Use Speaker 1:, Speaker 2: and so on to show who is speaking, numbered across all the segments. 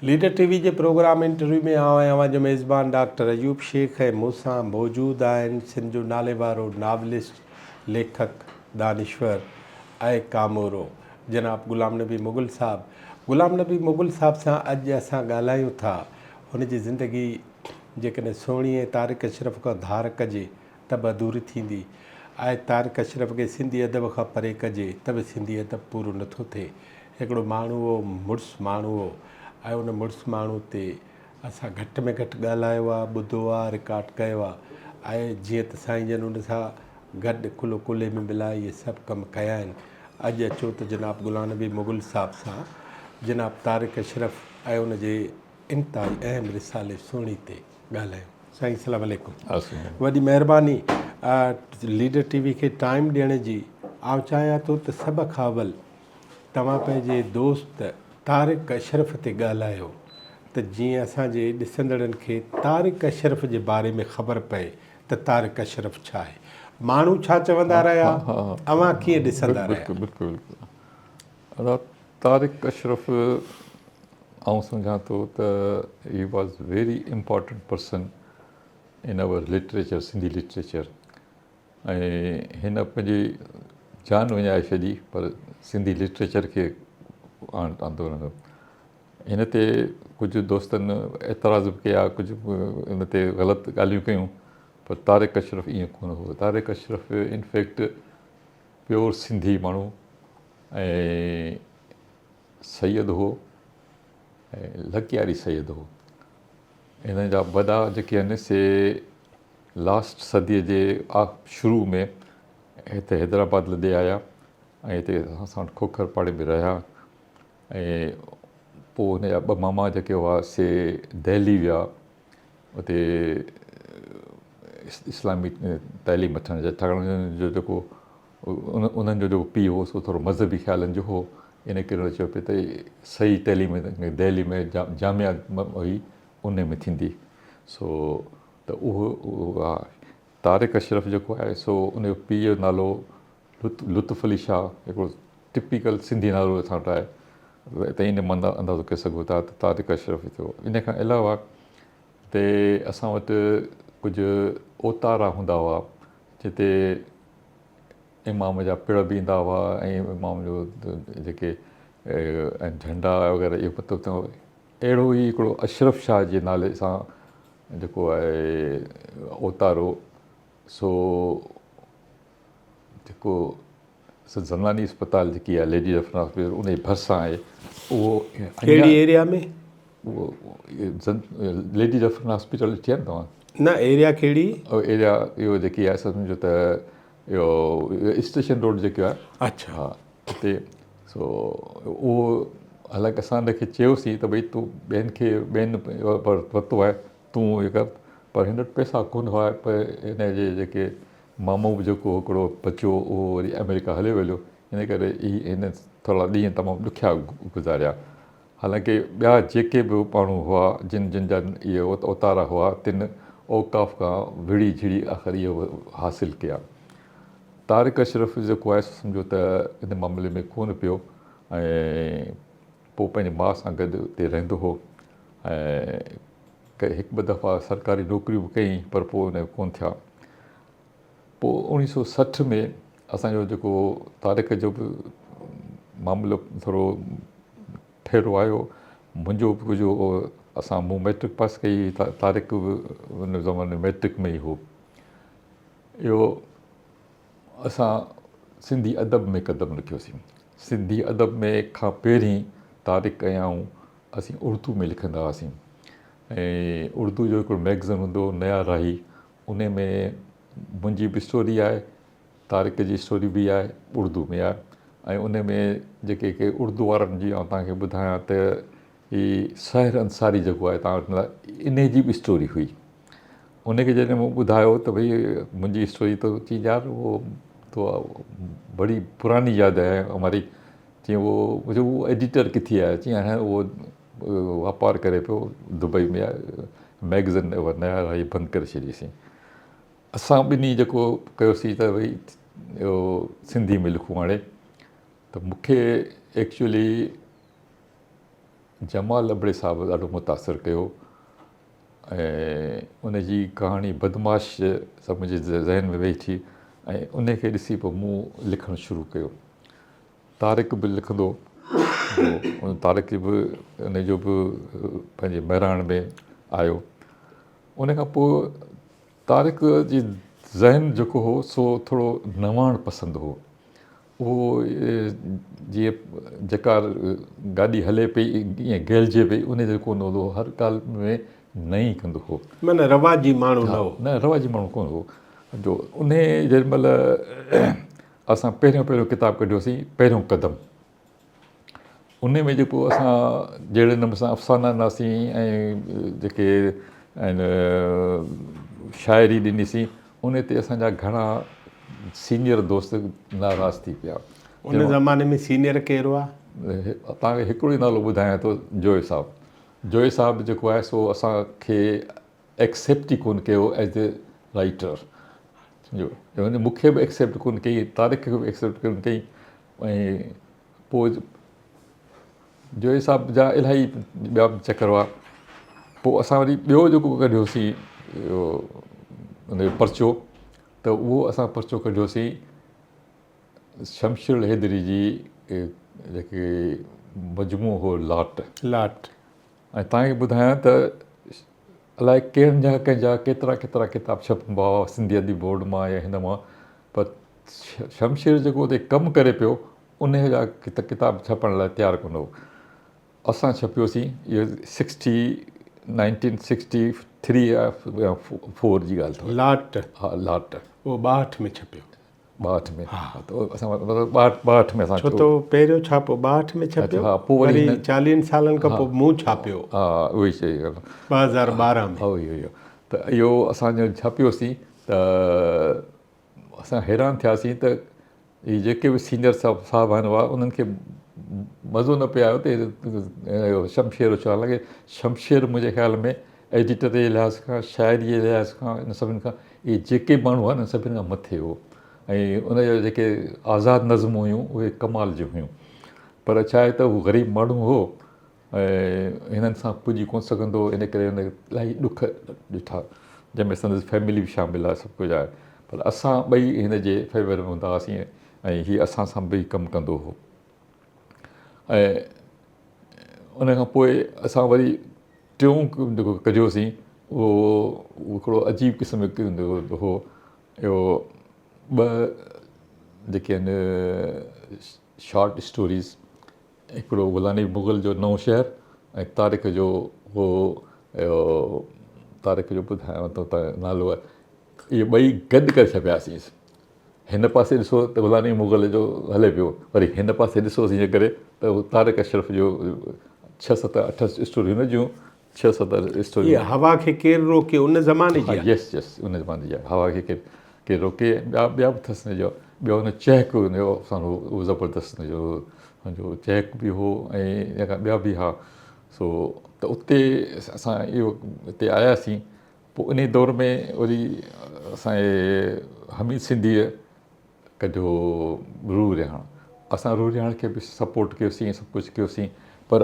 Speaker 1: Leader ٽي V جي programme interview ۾ آئون آهيان اوهان جو ميزبان ڊاڪٽر ايوب شيخ ۽ مون سان موجود آهن سنڌ جو ناليوارو ناولسٽ، ليکڪ، دانشور ۽ ڪامورو جناب غلام نبي مغل صاحب. غلام نبي مغل صاحب سان اڄ اسان ڳالهايون ٿا هن جي زندگي جيڪڏهن سهڻي ۽ طارق اشرف کان ڌار ڪجي ته به اڌوري ٿيندي ۽ طارق اشرف کي سنڌي ادب کان پري ڪجي ته به سنڌي ادب پورو نٿو ٿئي. هڪڙو ماڻهو هو، مڙس ماڻهو هو ۽ ان مڙس ماڻهو تي اسان گهٽ ۾ گهٽ ڳالهايو آ، ٻڌو آ، رڪارڊ ڪيو آ ۽ جيئن ته سائين جن ان سان گڏ ڪلهو ڪلهي ۾ ملائي اهي سڀ ڪم ڪيا آهن. اڄ اچو ته جناب غلام نبي مغل صاحب سان جناب طارق اشرف ۽ ان جي انتهائي اهم رسالي سهڻي تي ڳالهايون. سائين السلام عليڪم. وڏي مهرباني ليڊر ٽي وي کي ٽائيم ڏيڻ جي. آئون چاهيان ٿو ته سڀ کان اول توهان پنهنجي دوست طارق اشرف تي ڳالهايو ته جيئن اسان جي ڏسندڙن کي طارق اشرف جي باري ۾ خبر پئي ته طارق اشرف ڇا آهي. ماڻهو ڇا چوندا رهيا اوهان ڪيئن ڏسندا رهيا.
Speaker 2: بلڪل بلڪل بلڪل ادا طارق اشرف آئون سمجهان ٿو ته he was very important person in our literature Sindhi literature ۽ هن پنهنجي جان وڃائي ڇڏي پر سنڌي لٽريچر کي آندو رهندو هن تي ڪجهه دوستن اعتراض به ڪيا ڪجهه ان تي غلط ڳالهيون ڪيون پر طارق اشرف ائين ڪونه هو طارق اشرف انفيڪٽ پيور سنڌي ماڻهو ۽ سيد هو ۽ لڪياري سيد هو. هن جا وڏا جيڪي آهن سي لاسٽ صديء جي شروع ۾ هتي حيدرآباد لڏي آيا ۽ هتي اسان وٽ کوکر پاڙي ۾ رهيا ۽ پوء هن جا ٻه ماما جيڪي هئا سي دهلي ويا اتي اسلامي تعليم وٺڻ جا ڇاڪاڻ انهن جو جيڪو انهن جو جيڪو پيء هو سو ٿورو مذهبي خيالن جو هو ان ڪري هن چيو پئي ته صحيح تعليم دهلي ۾ جامعه هئي ان ۾ ٿيندي سو ته اهو طارق اشرف جيڪو آهي سو ان جو پيء جو نالو لطف علي شاهه هڪڙو ٽپيڪل سنڌي نالو اسان وٽ آهي ته ان مان اندازو ڪري سگهو ٿا ته طارق اشرف ٿيو ان کان علاوه تي اسان وٽ ڪجهه اوتارا هوندا هئا جتي امام جا پڙ به ايندا هئا ۽ امام جو جيڪي جهنڊا وغيره اهو مطلب ته اهڙو ئي هڪڙو اشرف شاهه جي نالي سان جيڪو آهي اوتارو سو جيڪو زناني اسپتال جيڪي آهي ليڊي ريفرل هاسپيٽل ان جي ڀرسان آهي اهو
Speaker 1: ڪهڙي ايريا ۾
Speaker 2: اهو ليڊي ريفرل هاسپيٽل ڏٺي آهي نه توهان
Speaker 1: نه ايريا ڪهڙي
Speaker 2: ايريا اهو جيڪي آهي سمجهو ته اهو اسٽيشن روڊ جيڪو آهي
Speaker 1: اڇا
Speaker 2: ها اتي سو اهو حالانڪه اسان ان کي چيوسين ته ڀئي تون ٻين کي ٻين ورتو آهي تون اهو ڪر پر هن وٽ پئسا ڪونه هئا پر هن جي جيڪي مامو به جيڪو هڪڙو بچيو اهو وري آمريڪا هليو ويو ان ڪري هي هن ٿورا ڏينهن تمام ڏکيا گذاريا حالانڪه ٻيا جيڪي به ماڻهو هئا جن جن جا اهي اوتارا هئا تن اوقاف کان وڙهي جهڙي آخر اهو حاصل ڪيا. طارق اشرف جيڪو آهي سو سمجهو ته ان معاملي ۾ ڪونه پيو ۽ پوء پنهنجي ماء سان گڏ اتي رهندو هو ۽ هڪ ٻه دفعا سرڪاري نوڪريون به ڪيائين پر پوء ان ڪونه ٿيا. پوء اوڻيهه سو 60 ۾ اسان جو جيڪو طارق جو به معاملو ٿورو ڦيرو آيو منهنجو به ڪجهه اسان مون مئٽرڪ پاس ڪئي طارق به ان زماني ۾ مئٽرڪ ۾ ئي هو اهو اسان سنڌي ادب ۾ قدم رکيوسين سنڌي ادب ۾ کان پهرين طارق ۽ آئون اسين اردو ۾ لکندا هئاسين ۽ اردو جو هڪڙو مئگزين هوندو هو نيا راهي انهي ۾ منهنجي به اسٽوري آهي طارق جي اسٽوري به آهي اردو ۾ آهي ۽ انهي ۾ جيڪي ڪي اردو وارن جي آئون توهان کي ٻڌايان ته هي سحر انصاري جيڪو آهي توهان وٽ انهي جي به اسٽوري هئي ان کي جڏهن مون ٻڌايو ته ڀئي منهنجي اسٽوري ته چي يار اهو تو بڙي پراني ياد آهي هماري چي اهو اهو ايڊيٽر ڪٿي آهي چي هاڻي اهو واپار ڪري پيو دبئي ۾ مئگزين اها نيا راهي بند ڪري ڇڏيسين اسان ٻنهي جيڪو ڪيوسين ته ڀئي اهو سنڌي ۾ لکون هاڻي ته مونکي ايڪچولي جمال ابڙي صاحب ڏاڍو متاثر ڪيو ۽ ان جي ڪهاڻي بدمعاش سا منهنجي ذهن ۾ ويٺي ۽ ان کي ڏسي پوء مون لکڻ شروع ڪيو. طارق به لکندو هو، طارق به ان جو به پنهنجي مهراڻ ۾ آيو. ان کان پوء طارق جي ذهن جيڪو هو سو ٿورو نواڻ پسند هو. اهو جيئن جيڪا گاڏي هلي پئي ائين گهلجي پئي ان جو ڪونه هوندو هو. هر ڳالهه ۾ نئين ڪندو هو.
Speaker 1: معنيٰ رواجي ماڻهو نه هو.
Speaker 2: نه رواجي ماڻهو ڪونه هو. جو انهي جنهن مهل اسان پهريون پهريون ڪتاب ڪڍيوسين پهريون قدم ان ۾ جيڪو اسان جهڙي نموني سان افسانا ڏناسين ۽ جيڪي آهن شاعري ڏنيسين ان تي اسان جا گهڻا سينئر دوست ناراض ٿي پيا.
Speaker 1: ان زماني ۾ سينئر ڪير هئا؟
Speaker 2: توهان کي هڪڙو ئي نالو ٻڌايان ٿو جويي صاحب. جويي صاحب جيڪو آهي سو اسان کي ايڪسيپٽ ئي ڪونه ڪيو ايز اي رائيٽر سمجهو مون کي به ايڪسيپٽ ڪونه ڪئي طارق کي به ايڪسيپٽ ڪونه ڪئي ۽ پوء جويي صاحب جا الاهي ٻيا به چڪر هئا پوء اسان وري ٻيو جيڪو ڪڍيوسين اهو ان جو پرچو ته اهو اسان پرچو ڪڍيوسين شمشير الحيدري جي جيڪي مجموعو هو لاٽ
Speaker 1: لاٽ
Speaker 2: ۽ توهان کي ٻڌايان ته الائي ڪنهن جا ڪنهن جا ڪيترا ڪيترا ڪتاب ڇپبا هئا سنڌي ادبي بورڊ مان يا هن مان پر شمشير جيڪو اتي ڪم ڪري پيو انهيء جا ڪتاب ڇپڻ لاء تيار ڪونه هو. اسان ڇپيوسين اهو سڪسٽي نائنٽين سڪسٽي ٿري يا فور جي ڳالهه اٿو.
Speaker 1: لاٽ.
Speaker 2: ها لاٽ.
Speaker 1: اهو 62 ۾ ڇپيو.
Speaker 2: 62 ۾ ها ته اسان مطلب 62 ۾ اسان
Speaker 1: ڇو ته پهريون ڇاپو 62 ۾ ڇپيو
Speaker 2: ها پوء وري
Speaker 1: 40 سالن کان پوء مون ڇاپيو.
Speaker 2: ها اهو ئي چئي
Speaker 1: 2012 ۾.
Speaker 2: ها اهو ئي ته اهو اسان جو ڇپيوسين ته اسان حيران ٿياسين ته هي جيڪي به سينئر صاحب آهن هئا انهن کي مزو نه پئي آيو ته اهو شمشير ڇو حالانڪه شمشير منهنجي خيال ۾ ايڊيٽر جي لحاظ کان شاعري جي لحاظ کان ان سڀني کان اهي جيڪي به ماڻهو هئا نه سڀني کان مٿي هو ۽ ان جا جيڪي آزاد نظمون هيون اهي ڪمال جون هيون پر ڇا آهي ته هو غريب ماڻهو هو ۽ هنن سان پڄي ڪونه سگهندو هو ان ڪري هن الاهي ڏک ڏٺا جنهن ۾ سندس فيملي به شامل آهي سڀ ڪجهه آهي پر اسان ٻئي هن جي فيور ۾ هوندا هئاسين ۽ هي اسان سان به ڪم ڪندو هو ۽ ان کان پوء اسان وري ٽيون جيڪو ڪڍيوسين اهو هڪڙو عجيب قسم جو هو اهو ٻه جيڪي آهن شارٽ اسٽوريز هڪڙو غلاني مغل جو نئون شهر ۽ طارق جو هو اهو طارق جو ٻڌايانو ٿو ته نالو آهي اهي ٻئي گڏ ڪري ڇپياسين هن پاسي ڏسو ته غلاني مغل جو هلي پيو وري هن پاسي ڏسوس ائين ڪري ته طارق اشرف جو ڇهه ست اٺ اسٽوريون هن جون ڇهه ست اسٽوريون.
Speaker 1: هيء هوا کي ڪير روڪي ان زماني جي آهي.
Speaker 2: يس يس ان زماني جي آهي هوا کي ڪير ڪير روڪي ٻيا ٻيا به اٿس ان جو ٻيو ان چهڪ ان جو افسانو هو اهو زبردست ان جو ان جو چهڪ به هو ۽ ان کان ٻيا به ها سو ته اتي اسان اهو اتي آياسين پوء انهي دور ۾ وري اسان جي حميد سنڌيء ڪڍيو روح رهاڻ اسان روح رهاڻ کي به سپورٽ ڪيوسين سڀ ڪجهه ڪيوسين پر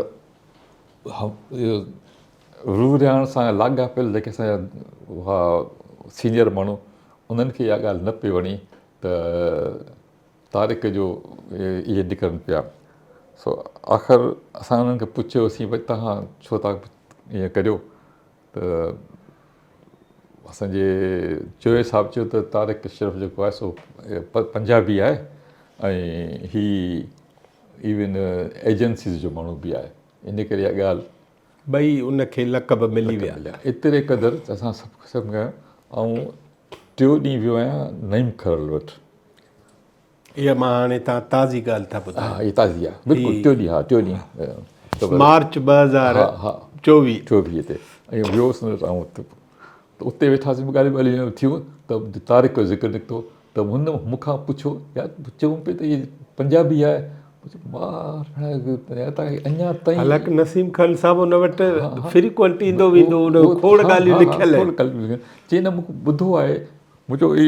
Speaker 2: روح رهاڻ سان لاڳاپيل جيڪي اسان جا هئا سينئر ماڻهو انهن کي اها ڳالهه نه پئي وڻي ته طارق جو اهي نڪرن پيا سو آخر اسان انهن کي پڇيوسين ڀئي توهان ڇو ٿا ائين ڪريو ته اسان جي جويي صاحب چيو ته طارق اشرف جيڪو آهي سو پنجابي آهي ۽ هي ايون ايجنسيز جو ماڻهو به آهي ان ڪري اها ڳالهه
Speaker 1: ٻئي ان کي لقب ملي ويا.
Speaker 2: ايتري قدر ته اسان سڀ قسم کان آئون ٽيون ڏينهن ويو آهيان نعيم کرل وٽ.
Speaker 1: اها مان هاڻي تان تازي ڳالهه ٿا ٻڌايو.
Speaker 2: ها اها تازي آهي بلڪل ٽيون ڏينهن ها ٽيون ڏينهن
Speaker 1: مارچ 2024.
Speaker 2: 24 تي ۽ ويو هوس آئون ته اتي ويٺاسين ڳالهيون ٻالهيون ٿيون ته طارق جو ذڪر نڪتو ته هن مون کان پڇيو يار چون پئي ته هي پنجابي آهي اڃا تائين
Speaker 1: حالانڪ نسيم خان صاحب ان وٽ فريڪوئنٽ ايندو ويندو ان کوڙ ڳالهيون لکيل
Speaker 2: آهن چي نه مون ٻڌو آهي مون چيو هي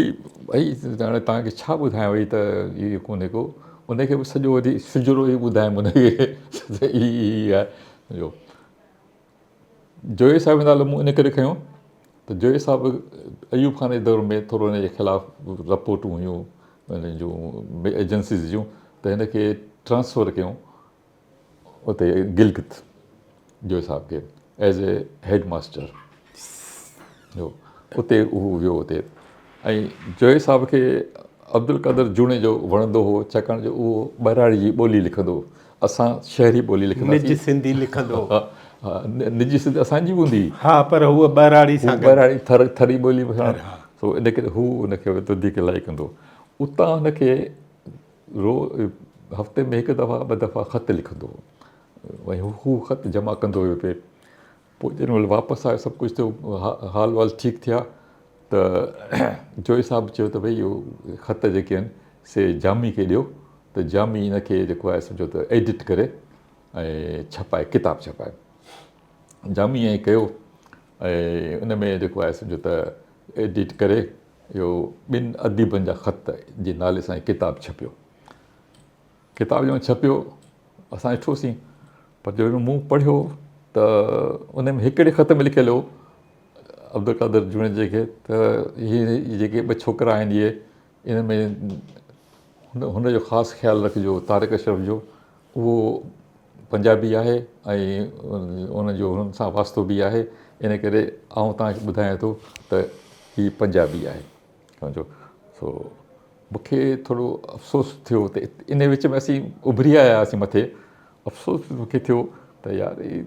Speaker 2: ڀئي هاڻي توهان کي ڇا ٻڌايان وري ته هي ڪونهي ڪو ان کي به سڄو وري سجرو ئي ٻڌايم ان کي ته هي هي آهي. جو جويي صاحب جو نالو مون ان ڪري کنيو ته جويي صاحب ايوب خان جي دور ۾ ٿورو هن جي خلاف رپورٽون هيون ان جون ايجنسيز جون ته هن کي ٽرانسفر ڪيون اتي گلگت جويي صاحب کي ايز اي هيڊ ماسٽر جو اتي هو ويو اتي ۽ جويي صاحب کي عبدالقادر جوڻيجو وڻندو هو ڇاڪاڻ جو اهو ٻهراڙي جي ٻولي لکندو هو اسان شهري ٻولي لکنداسين.
Speaker 1: نج سنڌي لکندو هو.
Speaker 2: ها نج سنڌي اسان جي به هوندي هئي.
Speaker 1: ها پر هو ٻهراڙي سان گڏ.
Speaker 2: ٻهراڙي ٿر ٿري ٻولي به ساڻ سو ان ڪري هو ان کي وڌيڪ لائيڪ ڪندو هو. اتان هن کي رو هفتي ۾ هڪ دفعا ٻه دفعا خط لکندو هو ۽ هو خط جمع ڪندو ويو پئي. پوء جيڏي مهل واپس آيو سڀ ڪجهه ٿيو حال وال ٺيڪ ٿيا ته جويي صاحب چيو ته ڀئي اهو خط جيڪي آهن سي جامي کي ڏيو ته جامي ان کي جيڪو آهي سمجهو ته ايڊٽ ڪري ۽ ڇپائي ڪتاب ڇپائي جامي ائين ڪيو ۽ ان ۾ جيڪو آهي سمجهو ته ايڊٽ ڪري اهو ٻن اديبن جا خط جي نالي سان ڪتاب ڇپيو ڪتاب جڏهن ڇپيو اسان ڏٺوسين پر جڏهن مون پڙهيو ته ان ۾ هڪڙي خط ۾ لکيل هو عبدالقادر جوڻيجي کي ته هي جيڪي ٻه ڇوڪرا آهن اهي ان ۾ هن جو خاص خيال رکجو طارق اشرف جو اهو پنجابي آهي ۽ ان جو هنن سان واسطو به آهي ان ڪري آئون توهان کي ٻڌايان ٿو ته هي پنجابي آهي سمجهو سو مون کي ٿورو افسوس ٿيو ته ان وچ ۾ اسين اڀري آيا هئاسين مٿي افسوس مون کي ٿيو ته يار هي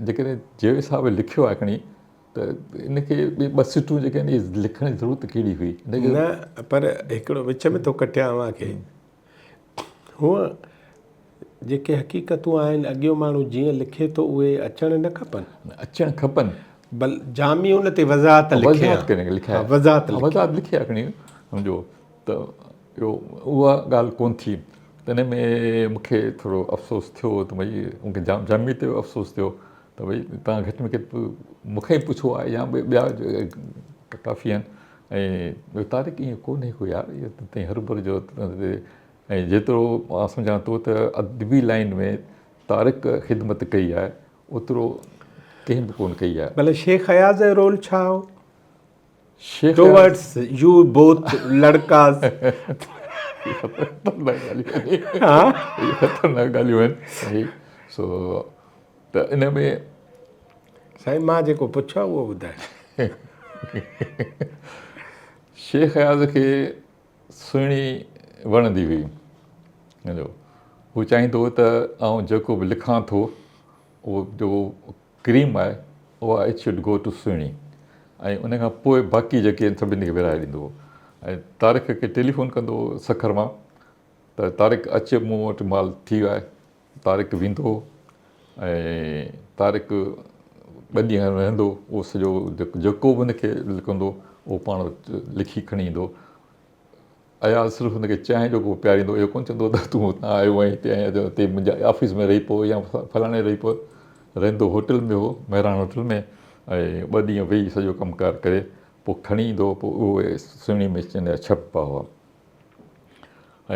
Speaker 2: جيڪڏهن جويي صاحب لکيو آهي کڻي ته ان کي ٻه سٽون جيڪي آهن اهي لکڻ جي ضرورت ڪهڙي هئي
Speaker 1: نه پر هڪڙو وچ ۾ ٿو ڪٽيان اوهان کي هونء جيڪي حقيقتون آهن اڳيون ماڻهو جيئن لکي ٿو اهي اچڻ نه کپن.
Speaker 2: اچڻ کپن.
Speaker 1: بل جامي ان تي وضاحت لکي
Speaker 2: وضاحت ڪري لکي ها
Speaker 1: وضاحت لکي
Speaker 2: وضاحت لکي ها کڻي سمجهو ته اهو اها ڳالهه ڪون ٿي ته ان ۾ مون کي ٿورو افسوس ٿيو ته ڀئي مون کي جام جامي تي به افسوس ٿيو ته ڀئي توهان گهٽ ۾ گهٽ مون کان ئي پڇو ها يا ٻيا ڪافي آهن ۽ طارق ائين ڪونهي ڪو يار اهو ته تئين هروڀرو جو ۽ جيترو مان سمجهان ٿو ته ادبي لائين ۾ طارق خدمت ڪئي آهي اوترو ڪنهن به ڪونه ڪئي آهي.
Speaker 1: ڀلا شيخ اياز جو رول ڇا هو؟ شيخ ٽوورڊس يو بوٿ لڙڪاز.
Speaker 2: خطرناڪ ڳالهيون آهن خطرناڪ ڳالهيون آهن سو ته ان ۾
Speaker 1: سائين مان جيڪو پڇيو اهو ٻڌايو.
Speaker 2: شيخ اياز کي سهڻي وڻندي هئي. سمجهو هو چاهيندو هو ته آئون جيڪو به لکان ٿو اهو جو ڪريم آهي اها it should go to Sohni ۽ ان کان پوء باقي جيڪي آهن سڀني کي ورهائي ڏيندو هو ۽ طارق کي ٽيليفون ڪندو هو سکر مان ته طارق اچ مون وٽ مال ٿي ويو آهي طارق ويندو هو ۽ طارق ٻه ڏينهن رهندو اهو سڄو جيڪو به هن کي لکندو اهو پاڻ وٽ لکي کڻي ايندو اياز صرف هن کي چانهه جو ڪوپ پياريندو اهو ڪونه چوندو ته تون هتان آيو آهين هتي آهين هتي منهنجي آفيس ۾ رهي پئو يا فلاڻي رهي پئو رهندو هوٽل ۾ هو مهراڻ هوٽل ۾ ۽ ٻه ڏينهن ويهي سڄو ڪم ڪار ڪري پوء کڻي ايندو هو پوء اهي سهڻي ۾ ڇپبا هئا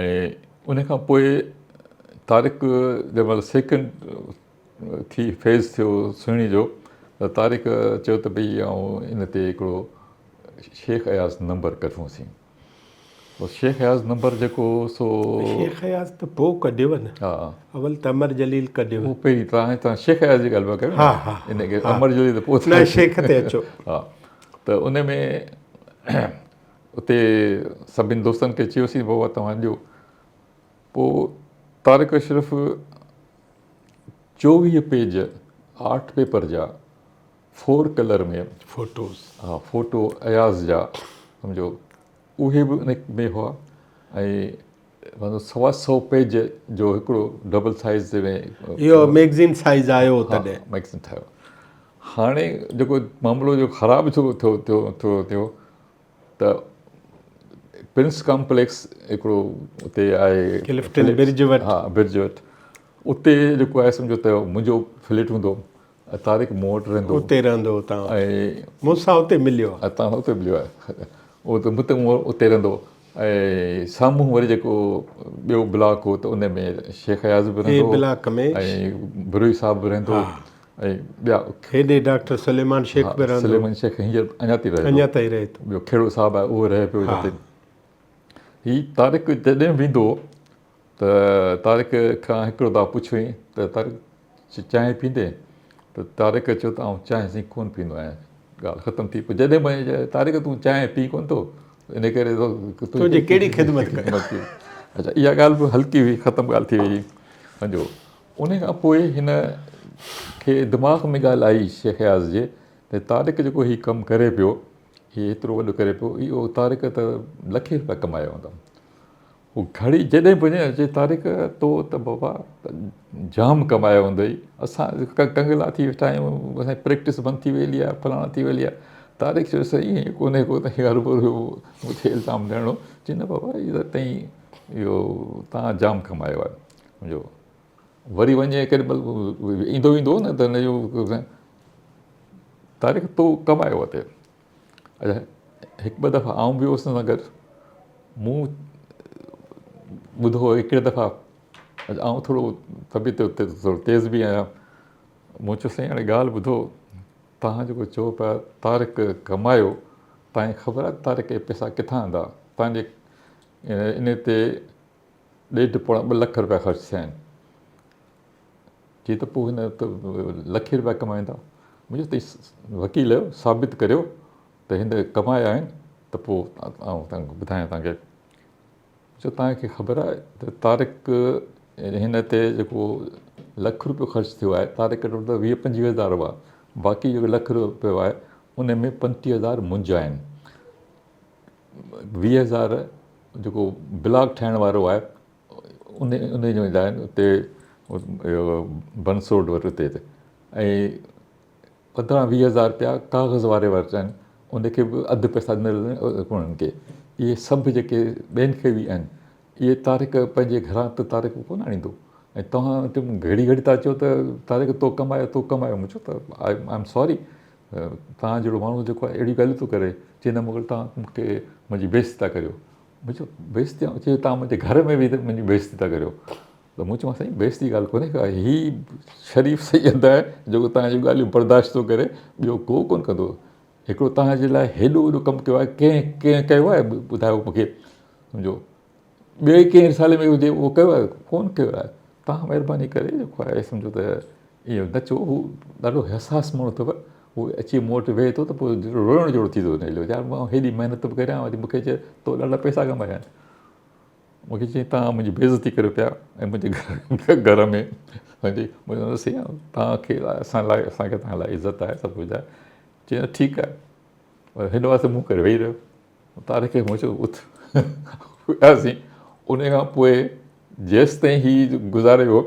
Speaker 2: ۽ ان کان پوء طارق جنهن مهل سيڪنڊ ٿي فيز ٿيو سهڻي جو ته طارق چيو ته ڀئي آئون ان تي هڪڙو شيخ اياز نمبر ڪڍونسين پوء شيخ اياز نمبر جيڪو هو سو
Speaker 1: شيخ اياز ته پوء ڪڍيو نه ها اول ته امر جليل ڪڍيو
Speaker 2: هو پهرين توهان توهان شيخ اياز جي ڳالهه پيا ڪيو
Speaker 1: ها ها
Speaker 2: ان کي امر جليل ته پوء
Speaker 1: نه شيخ تي اچو
Speaker 2: ها ته ان ۾ اتي سڀني دوستن کي چيوسين بابا توهان ڏيو پوء Tariq Ashraf 24 page art paper جا فور ڪلر ۾
Speaker 1: فوٽوز
Speaker 2: ها فوٽو اياز جا سمجهو اهي به ان ۾ هئا ۽ سوا سو پيج جو هڪڙو ڊبل سائز ۾
Speaker 1: اهو ميگزين سائز آيو هو تڏهن
Speaker 2: ميگزين ٺاهيو هاڻي جيڪو معاملو جو خراب ٿيو ٿيو ٿيو ٿيو ٿيو ته پرنس ڪامپليڪس هڪڙو اتي آهي
Speaker 1: ڪلفٽن برج وٽ
Speaker 2: ها برج وٽ اتي جيڪو آهي سمجهو ته منهنجو فليٽ هوندو طارق مون وٽ رهندو
Speaker 1: اتي رهندو هو تان مون سان اتي مليو
Speaker 2: آهي تان اتي مليو آهي اهو ته مون اتي رهندو ۽ سامهون وري جيڪو ٻيو بلاڪ هو ته ان ۾ شيخ اياز به رهندو هو
Speaker 1: بلاڪ ۾
Speaker 2: ۽ بروهي صاحب به رهندو هو ۽ ٻيا
Speaker 1: هيڏي ڊاڪٽر سليمان شيخ به رهندو
Speaker 2: سليمان شيخ هينئر اڃا تائين رهي ٿو
Speaker 1: اڃا تائين رهي ٿو
Speaker 2: ٻيو کهڙو صاحب آهي اهو رهي پيو هتي هي طارق جڏهن ويندو ته طارق کان هڪڙو دفعو پڇيائين ته طارق چانهه پيئندين؟ ته طارق چيو ته آئون چانهه سائين ڪونه پيئندو آهيان. ڳالهه ختم ٿي. پوء جڏهن به طارق تون چانهه پي ڪونه ٿو ان ڪري
Speaker 1: تنهنجي ڪهڙي خدمت ڪيان.
Speaker 2: اڇا اها ڳالهه به هلڪي هئي ختم ڳالهه ٿي وئي سمجهو. ان کان پوء هن کي دماغ ۾ ڳالهه آئي شيخ اياز جي ته طارق جيڪو هي ڪم ڪري پيو هي ايترو وڏو ڪري پيو اهو طارق ته لکين رپيا ڪمايا هوندا. هو گهڙي جڏهن به وڃي چئي طارق تو ته بابا جام ڪمايو هوندئي اسان ڪنگلا ٿي ويٺا آهيون اسان جي پريڪٽس بند ٿي ويلي آهي فلاڻا ٿي ويلي آهي طارق چيو سائين ائين ڪونهي ڪو ته هرو مون کي الزام ڏيڻو چئي نه بابا اهو تائين اهو تان جام ڪمايو آهي منهنجو وري وڃي ڪيڏي مهل ايندو ويندو هو نه ته هن جو طارق تو ڪمايو آهي اڇا هڪ ٻه دفعا آئون به هوس ان سان گڏ مون ٻڌو هڪڙي دفعا آئون ٿورو طبيعت تي ٿورو تيز به آهيان مون چيو سائين هاڻي ڳالهه ٻڌو تهان جيڪو چئو پيا طارق ڪمايو تهان کي خبر آهي طارق اهي پئسا ڪٿان آندا تهان جي ان تي ڏيڍ پوڻا ٻه لک روپيا خرچ ٿيا آهن چي ته پوء هن ته لکين روپيا ڪمائيندا. مون چيو ته وڪيل آهيو ثابت ڪريو ته هن ڪمايا آهن ته پوء آئون توهان کي ٻڌايان توهان کي. چيو توهان کي خبر آهي ته طارق هن تي جيڪو لک روپيو خرچ ٿيو آهي طارق وٽ ته ويهه پنجويهه هزار هئا باقي جيڪو لک روپيو آهي ان ۾ پنجٽيهه هزار منهنجا آهن. ويهه هزار جيڪو بلاڪ ٺاهڻ وارو آهي ان ان جو ايندا آهن اتي اهو بنسوڊ وٽ اتي ۽ پندرهن ويهه هزار رپيا ڪاغذ واري وٽ آهن ان کي به اڌ پئسا ڏنل انهن کي اهي سڀ جيڪي ٻين کي به آهن اهي طارق پنهنجي گهران ته طارق ڪونه آڻيندو ۽ توهان گهڙي گهڙي ٿا چئو ته طارق تو ڪمايو تو ڪمايو مون چيو ته I am sorry توهان جهڙو ماڻهو جيڪو آهي اهڙيون ڳالهيون ٿو ڪري چي نه مغل توهان مون کي منهنجي بيعزتي ٿا ڪريو مون چيو بيعزتي چيو توهان منهنجي گهر ۾ ويهي منهنجي بيعزتي ٿا ڪريو ته مون چيو سائين بيعزتي ڳالهه ڪونهي ڪا هي شريف سيد آهي جيڪو توهان جون ڳالهيون برداشت ٿو ڪري ٻيو ڪو ڪونه ڪندو هڪڙو توهان جي لاء هيڏو وڏو ڪم ڪيو آهي ڪنهن ڪنهن ڪيو آهي ٻڌايو مون کي سمجهو ٻئي ڪنهن رسالي ۾ هجي اهو ڪيو آهي ڪونه ڪيو آهي توهان مهرباني ڪري جيڪو آهي سمجهو ته اهو نه چئو هو ڏاڍو حساس ماڻهو اٿو هو اچي مون وٽ ويهي ٿو ته پوء روئڻ جهڙو ٿي ٿو وڃي هليو يار مان هيڏي محنت به ڪريان وري مونکي چئي تو ڏاڍا پئسا ڪمايا آهن مونکي چئي توهان منهنجي بيعزتي ڪريو پيا ۽ منهنجي گهر ۾ سمجهي مون چيو سائين توهان کي اسان لاء اسان کي توهان لاء عزت آهي سڀ ڪجهه آهي چئي نه ٺيڪ آهي هن واسطي منهن ڪري ويهي رهيو طارق کي مون چيو اٿ وياسين ان کان پوء جيستائين هي گذاري ويو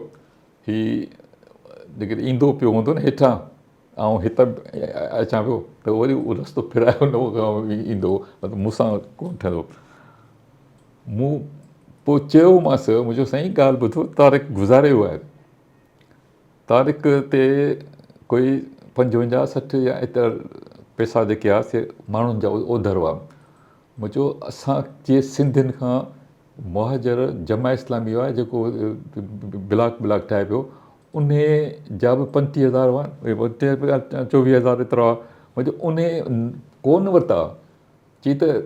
Speaker 2: هي جيڪڏهن ايندو پيو هوندو نه هيٺان آئون هت اچان پيو ته وري اهو رستو ڦيرائي ان ايندو هو مطلب مون سان ڪونه ٺهندو مون پوء چيومانس مون چيو سائين ڳالهه ٻڌو طارق گذاري ويو آهي طارق تي ڪوئي پنجونجاهه 60 يا ايترا پئسا جيڪي هئا سي ماڻهن جا اوڌر هئا مون چيو اسان جي سنڌين کان مهاجر جماعت اسلامي هئا جيڪو بلاڪ بلاڪ ٺاهي پيو انهي جا به 35 هزار هئا 24 هزار ايترا هئا مون چيو انهي ڪونه ورتا چي ته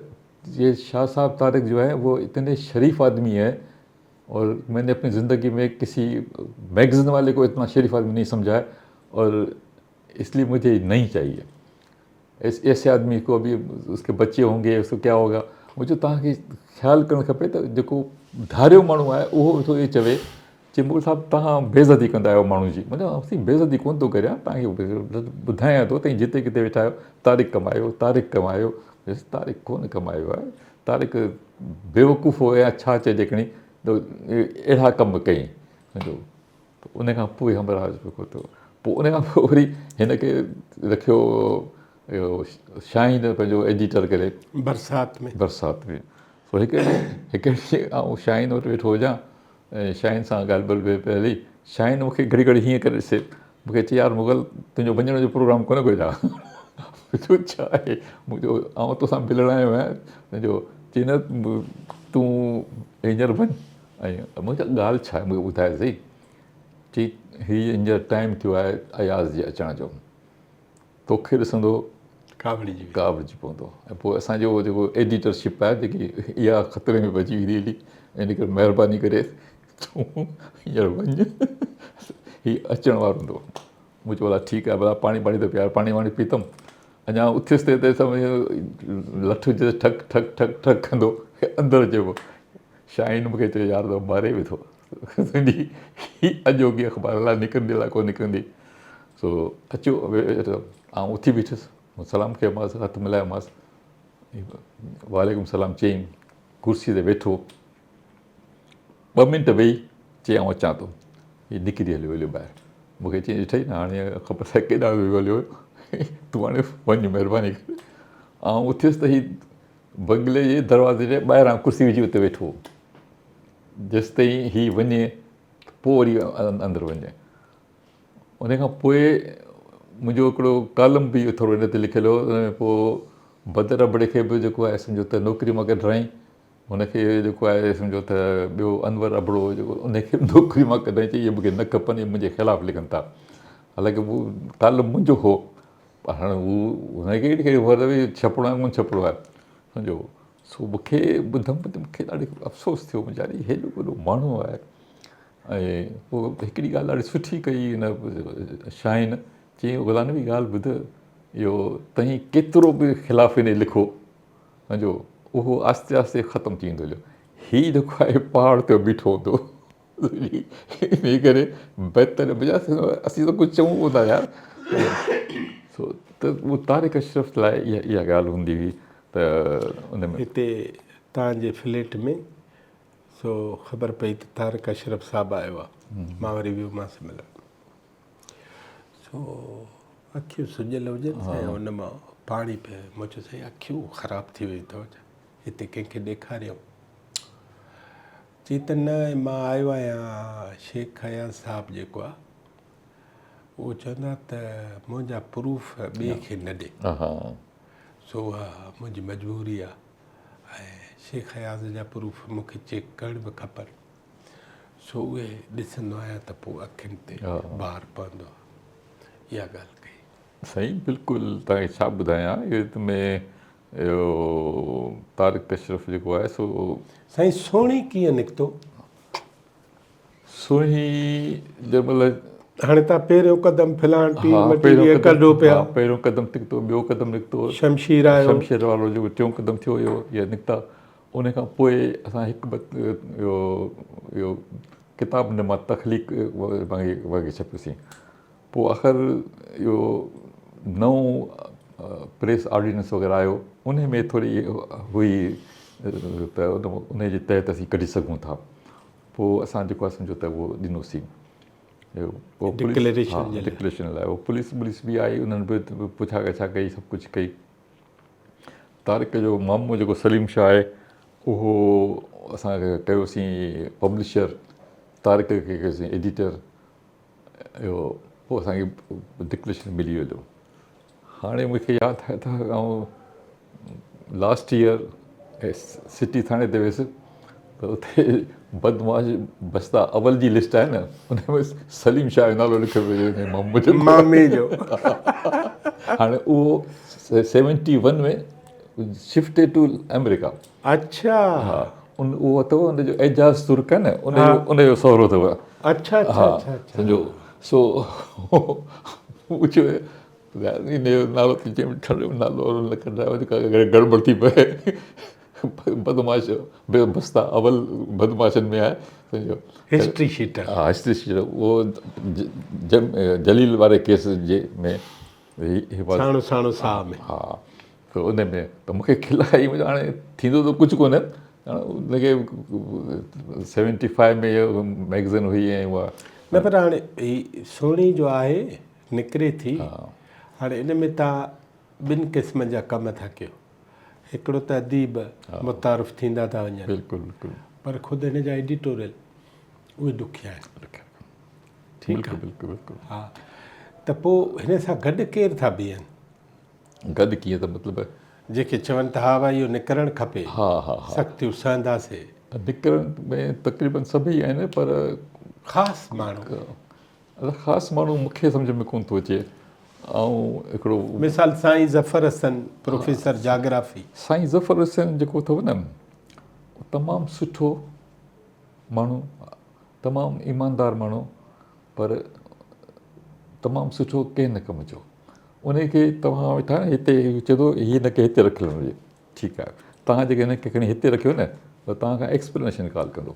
Speaker 2: یہ شاہ صاحب طارق جو ہے وہ اتنے شریف آدمی ہے اور میں نے اپنی زندگی میں کسی میگزین والے کو اتنا شریف آدمی نہیں سمجھا ہے اور اس لیے مجھے نہیں چاہیے ایسے آدمي کو ابھی اس کے بچي هونگي اس کو ڪيا هوگا مون چيو توهان کي خيال ڪرڻ کپي ته جيڪو ڌاريو ماڻهو آهي اهو به ٿو اهو چوي چي مغل صاحب توهان بيعزتي ڪندا آهيو ماڻهو جي مون چيو سائين بيعزتي ڪونه ٿو ڪريان توهان کي ٻڌايان ٿو ته جتي ڪٿي ويٺا آهيو طارق ڪمايو طارق ڪمايو طارق ڪونه ڪمايو آهي طارق بيوقوف هو يا ڇا چئجي کڻي ته اهڙا ڪم ڪيائين سمجهو ته ان کان پوء همراهه جيڪو ٿيو پوء ان کان پوء وري هن کي رکيو اهو شاهين پنهنجو ايڊيٽر ڪري
Speaker 1: برسات ۾
Speaker 2: برسات ۾ سو هڪ هڪ ڏينهن آئون شاهين وٽ ويٺو هجان ۽ شاهين سان ڳالهه ٻولهه پئي پئي هلي شاهين مون کي گهڙي گهڙي هيئن ڪري ڏسي مون کي چئي يار مغل تنهنجو وڃڻ جو پروگرام ڪونه ڪيو ڇا مون چيو ڇا آهي مون چيو آئون توسان ملڻ آيو آهيان تنهنجو چي نه تون هينئر وڃ ۽ مون چيو ڳالهه ڇا آهي مون کي ٻڌاء سهي. چي هي هينئر ٽائيم ٿيو آهي اياز جي اچڻ جو. توکي ڏسندو
Speaker 1: ڪاوڙجي
Speaker 2: ڪاوڙجي پوندو ۽ پوء اسان جو جيڪو ايڊيٽر شپ آهي جيڪي اها خطري ۾ پئجي ويندي هلي ان ڪري مهرباني ڪري تون هينئر وڃ هي اچڻ وارو هوندو مون چيو ڀلا ٺيڪ آهي ڀلا پاڻي پاڻي ته پيار پاڻي واڻي پيتم اڃا اٿيس ته هتي لٺ هجي ٺڪ ٺڪ ٺڪ ٺڪ ڪندو اندر اچي پيو شاهين مون کي چيو يار تو ماري وڌو تنهنجي هي اڄوڪي اخبار الاء نڪرندي الاء ڪو نڪرندي سو اچو آئون اٿي بيٺس مون سلام ڪيومانس هٿ ملايومانس وعليڪم سلام چيائين ڪرسي تي ويٺو ٻه منٽ ويهي چي آئون اچان ٿو هي نڪري هليو هليو ٻاهر مون کي چيائين ڏٺئي نه هاڻي خبر ناهي ڪيڏانهن ويو هليو تون هاڻي وڃ مهرباني ڪري آئون اٿيس ته هي بنگلي جي دروازي جي ٻاهران ڪرسي وجهي اتي ويٺو هو جيستائين هي وڃي ته پوء وري اندر وڃي. ان کان پوء منهنجو هڪڙو ڪالم به ٿورو ان تي لکيل هو ان ۾ پوء بدر ابڙي کي به جيڪو آهي سمجهو ته نوڪري مان ڪڍرائين هن کي جيڪو آهي سمجهو ته ٻيو انور ابڙو جيڪو ان کي به نوڪري مان ڪڍرائين چئي اهي مون کي نه کپن اهي منهنجي خلاف لکن ٿا حالانڪه هو ڪالم منهنجو هو پر هاڻي هو هن کي ڪهڙي خبر ته ڇپڻو آهي ڪونه ڇپڻو آهي سمجهو سو مون کي ٻڌم ته مون کي ڏاڍو افسوس ٿيو منهنجا هيڏو وڏو ماڻهو آهي ۽ پوء هڪڙي ڳالهه ڏاڍي سٺي ڪئي هن شاهين چيائين غلام نبي ڳالهه ٻڌ اهو تئين ڪيترو به خلاف هن لکو سمجهو اهو آهستي آهستي ختم ٿي ويندو هليو هي جيڪو آهي پهاڙ تي بيٺو هوندو انهي ڪري بهتر اسين ته ڪجهه چئون ڪونه ٿا يار سو ته اهو طارق اشرف لاء اها اها ڳالهه هوندي هئي ته ان ۾
Speaker 1: هتي توهان جي فليٽ ۾ سو خبر پئي ته طارق اشرف صاحب آيو آهي مان وري ويومانس ملڻ سو اکيون سڄيل هجن سائين ان مان پاڻي پيو مون چيو سائين اکيون خراب ٿي ويون اٿو ڇا هتي ڪنهن کي ڏيکاريو چي ته نه مان آيو آهيان شيخ اياز صاحب جيڪو آهي اهو چوندو آهي ته منهنجا پروف ٻئي کي نه ڏي سو اها منهنجي مجبوري آهي ۽ شيخ اياز جا پروف مون کي چيڪ ڪرڻ به کپن سو اهي ڏسندو آهيان ته پوء اکين تي بار پوندو آهي اها ڳالهه ڪئي.
Speaker 2: سائين بلڪل توهان کي ڇا ٻڌايان اهو ۾ اهو طارق اشرف جيڪو آهي سو.
Speaker 1: سائين سهڻي ڪيئن نڪتو؟
Speaker 2: سهڻي جنهن مهل.
Speaker 1: هاڻي تان پهريون قدم فلان ٽي مٽيريء ڪڍو پيا.
Speaker 2: ها پهريون قدم نڪتو ٻيو قدم نڪتو.
Speaker 1: شمشير آيو.
Speaker 2: شمشير وارو جيڪو ٽيون قدم ٿيو اهو اهي نڪتا ان کان پوء اسان هڪ ٻه اهو اهو ڪتاب نما تخليق وغيره ڇپيوسين. پوء آخر اهو نئون پريس آرڊيننس وغيره آيو انهي ۾ ٿوري هئي ته انهي جي تحت اسين ڪڍي سگهون ٿا پوء اسان جيڪو آهي سمجهو ته اهو ڏنوسين ڊڪليريشن لاء پوليس پوليس به آئي انهن به پڇا ڳاڇا ڪئي سڀ ڪجهه ڪئي طارق جو مامو جيڪو سليم شاهه آهي اهو اسان کي ڪيوسين پبلشر طارق کي ڪيوسين ايڊيٽر اهو پوء اسان کي ڊڪليريشن ملي ويو هاڻي مون کي ياد آهي ته آئون لاسٽ ايئر سٽي ٿاڻي تي ويس ته اتي بدمعاش بستا اول جي لسٽ آهي نه ان ۾ سليم شاهه جو نالو لکيو پيو هجي مامو جو
Speaker 1: مامي جو
Speaker 2: هاڻي اهو سيونٽي ون ۾ شفٽيڊ ٽو آمريڪا
Speaker 1: اڇا
Speaker 2: ها ان اهو اٿو ان جو اعجاز ترڪ آهي نه ان جو ان جو سهرو اٿو
Speaker 1: اڇا اڇا اڇا
Speaker 2: سمجهو سو پڇيو ان جو نالو ته چيم ٺڙ نالو نه ڪڍرايو گڙٻڙ ٿي پئي بدمعاش بستا اول بدمعاشن ۾ آهي سمجهو
Speaker 1: هسٽري شيٽر
Speaker 2: ها هسٽري شيٽر اهو جليل واري ڪيس جي ۾
Speaker 1: ساڻو ساڻو ساهه ۾.
Speaker 2: ها ته ان ۾ ته مون کي کل آئي مون چيو هاڻي ٿيندو ته ڪجهه ڪونه ان کي سيونٽي فائيو ۾ ميگزين هئي ۽ اها
Speaker 1: نه پر هاڻي هي سهڻي جو آهي نڪري ٿي هاڻي ان ۾ تان ٻن قسمن جا ڪم ٿا ڪيو هڪڙو ته اديب متعارف ٿيندا ٿا وڃن
Speaker 2: بلڪل بلڪل
Speaker 1: پر خود هن جا ايڊيٽوريل اهي ڏکيا آهن ٺيڪ آ
Speaker 2: بلڪل بلڪل
Speaker 1: ها ته پوء هن سان گڏ ڪير ٿا بيهن؟
Speaker 2: گڏ ڪيئن ته مطلب؟
Speaker 1: جيڪي چون ته ها ڀائي اهو نڪرڻ کپي.
Speaker 2: ها ها ها.
Speaker 1: سختيون سهنداسي.
Speaker 2: نڪرڻ ۾ تقريبن سڀئي آهن پر.
Speaker 1: خاص ماڻهو.
Speaker 2: خاص ماڻهو مون کي سمجهه ۾ ڪونه ٿو اچي. آئون هڪڙو.
Speaker 1: مثال سائين ظفر حسن پروفيسر جاگرافي.
Speaker 2: سائين ظفر حسين جيڪو اٿو نه تمام سٺو ماڻهو تمام ايماندار ماڻهو پر تمام سٺو ڪنهن نه ڪم جو ان کي توهان ويٺا هتي چئي ٿو هي هن کي هتي رکيل هجي ٺيڪ آهي توهان جيڪي هن کي کڻي هتي رکيو نه ته توهان کان ايڪسپلينيشن ڪال ڪندو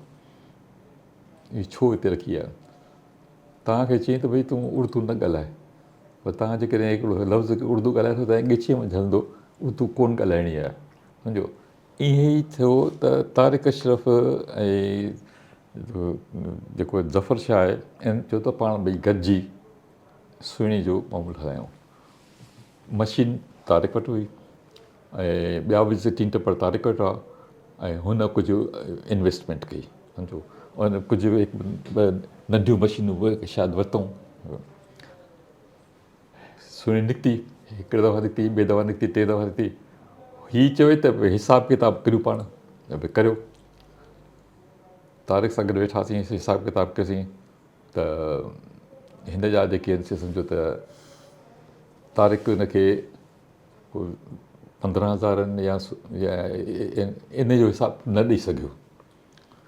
Speaker 2: هي ڇو هتي رکي آهي توهان کي چئي ته ڀئي تون اردو نه ڳالهائي پر توهان جيڪڏهن هڪڙو لفظ اردو ڳالهائي ٿو ته ڳچيء ۾ جهلندو اردو ڪونه ڳالهائڻي آهي سمجهو ائين ئي ٿيو ته طارق اشرف ۽ جيڪو ظفر شاهه آهي ان چيو ته پاڻ ٻئي گڏجي سهڻي جو معاملو هلايون. مشين طارق وٽ هئي ۽ ٻيا به ٽين ٽپڙ طارق وٽ هئا ۽ هن ڪجهه انويسٽمينٽ ڪئي سمجهو ان ڪجهه هڪ ٻه ننڍيون مشينون به شايد ورتائون. سهڻي نڪتي، هڪڙي دفعا نڪتي، ٻي دفعا نڪتي، ٽي دفعا نڪتي. هي چوي ته حساب ڪتاب ڪريون پاڻ، ڀئي ڪريو. طارق سان گڏ ويٺاسين، حساب ڪتاب ڪيوسين ته هن جا جيڪي آهن سي سمجهو ته طارق هن کي پندرهن هزارن يا ان جو حساب نه ڏئي سگهيو.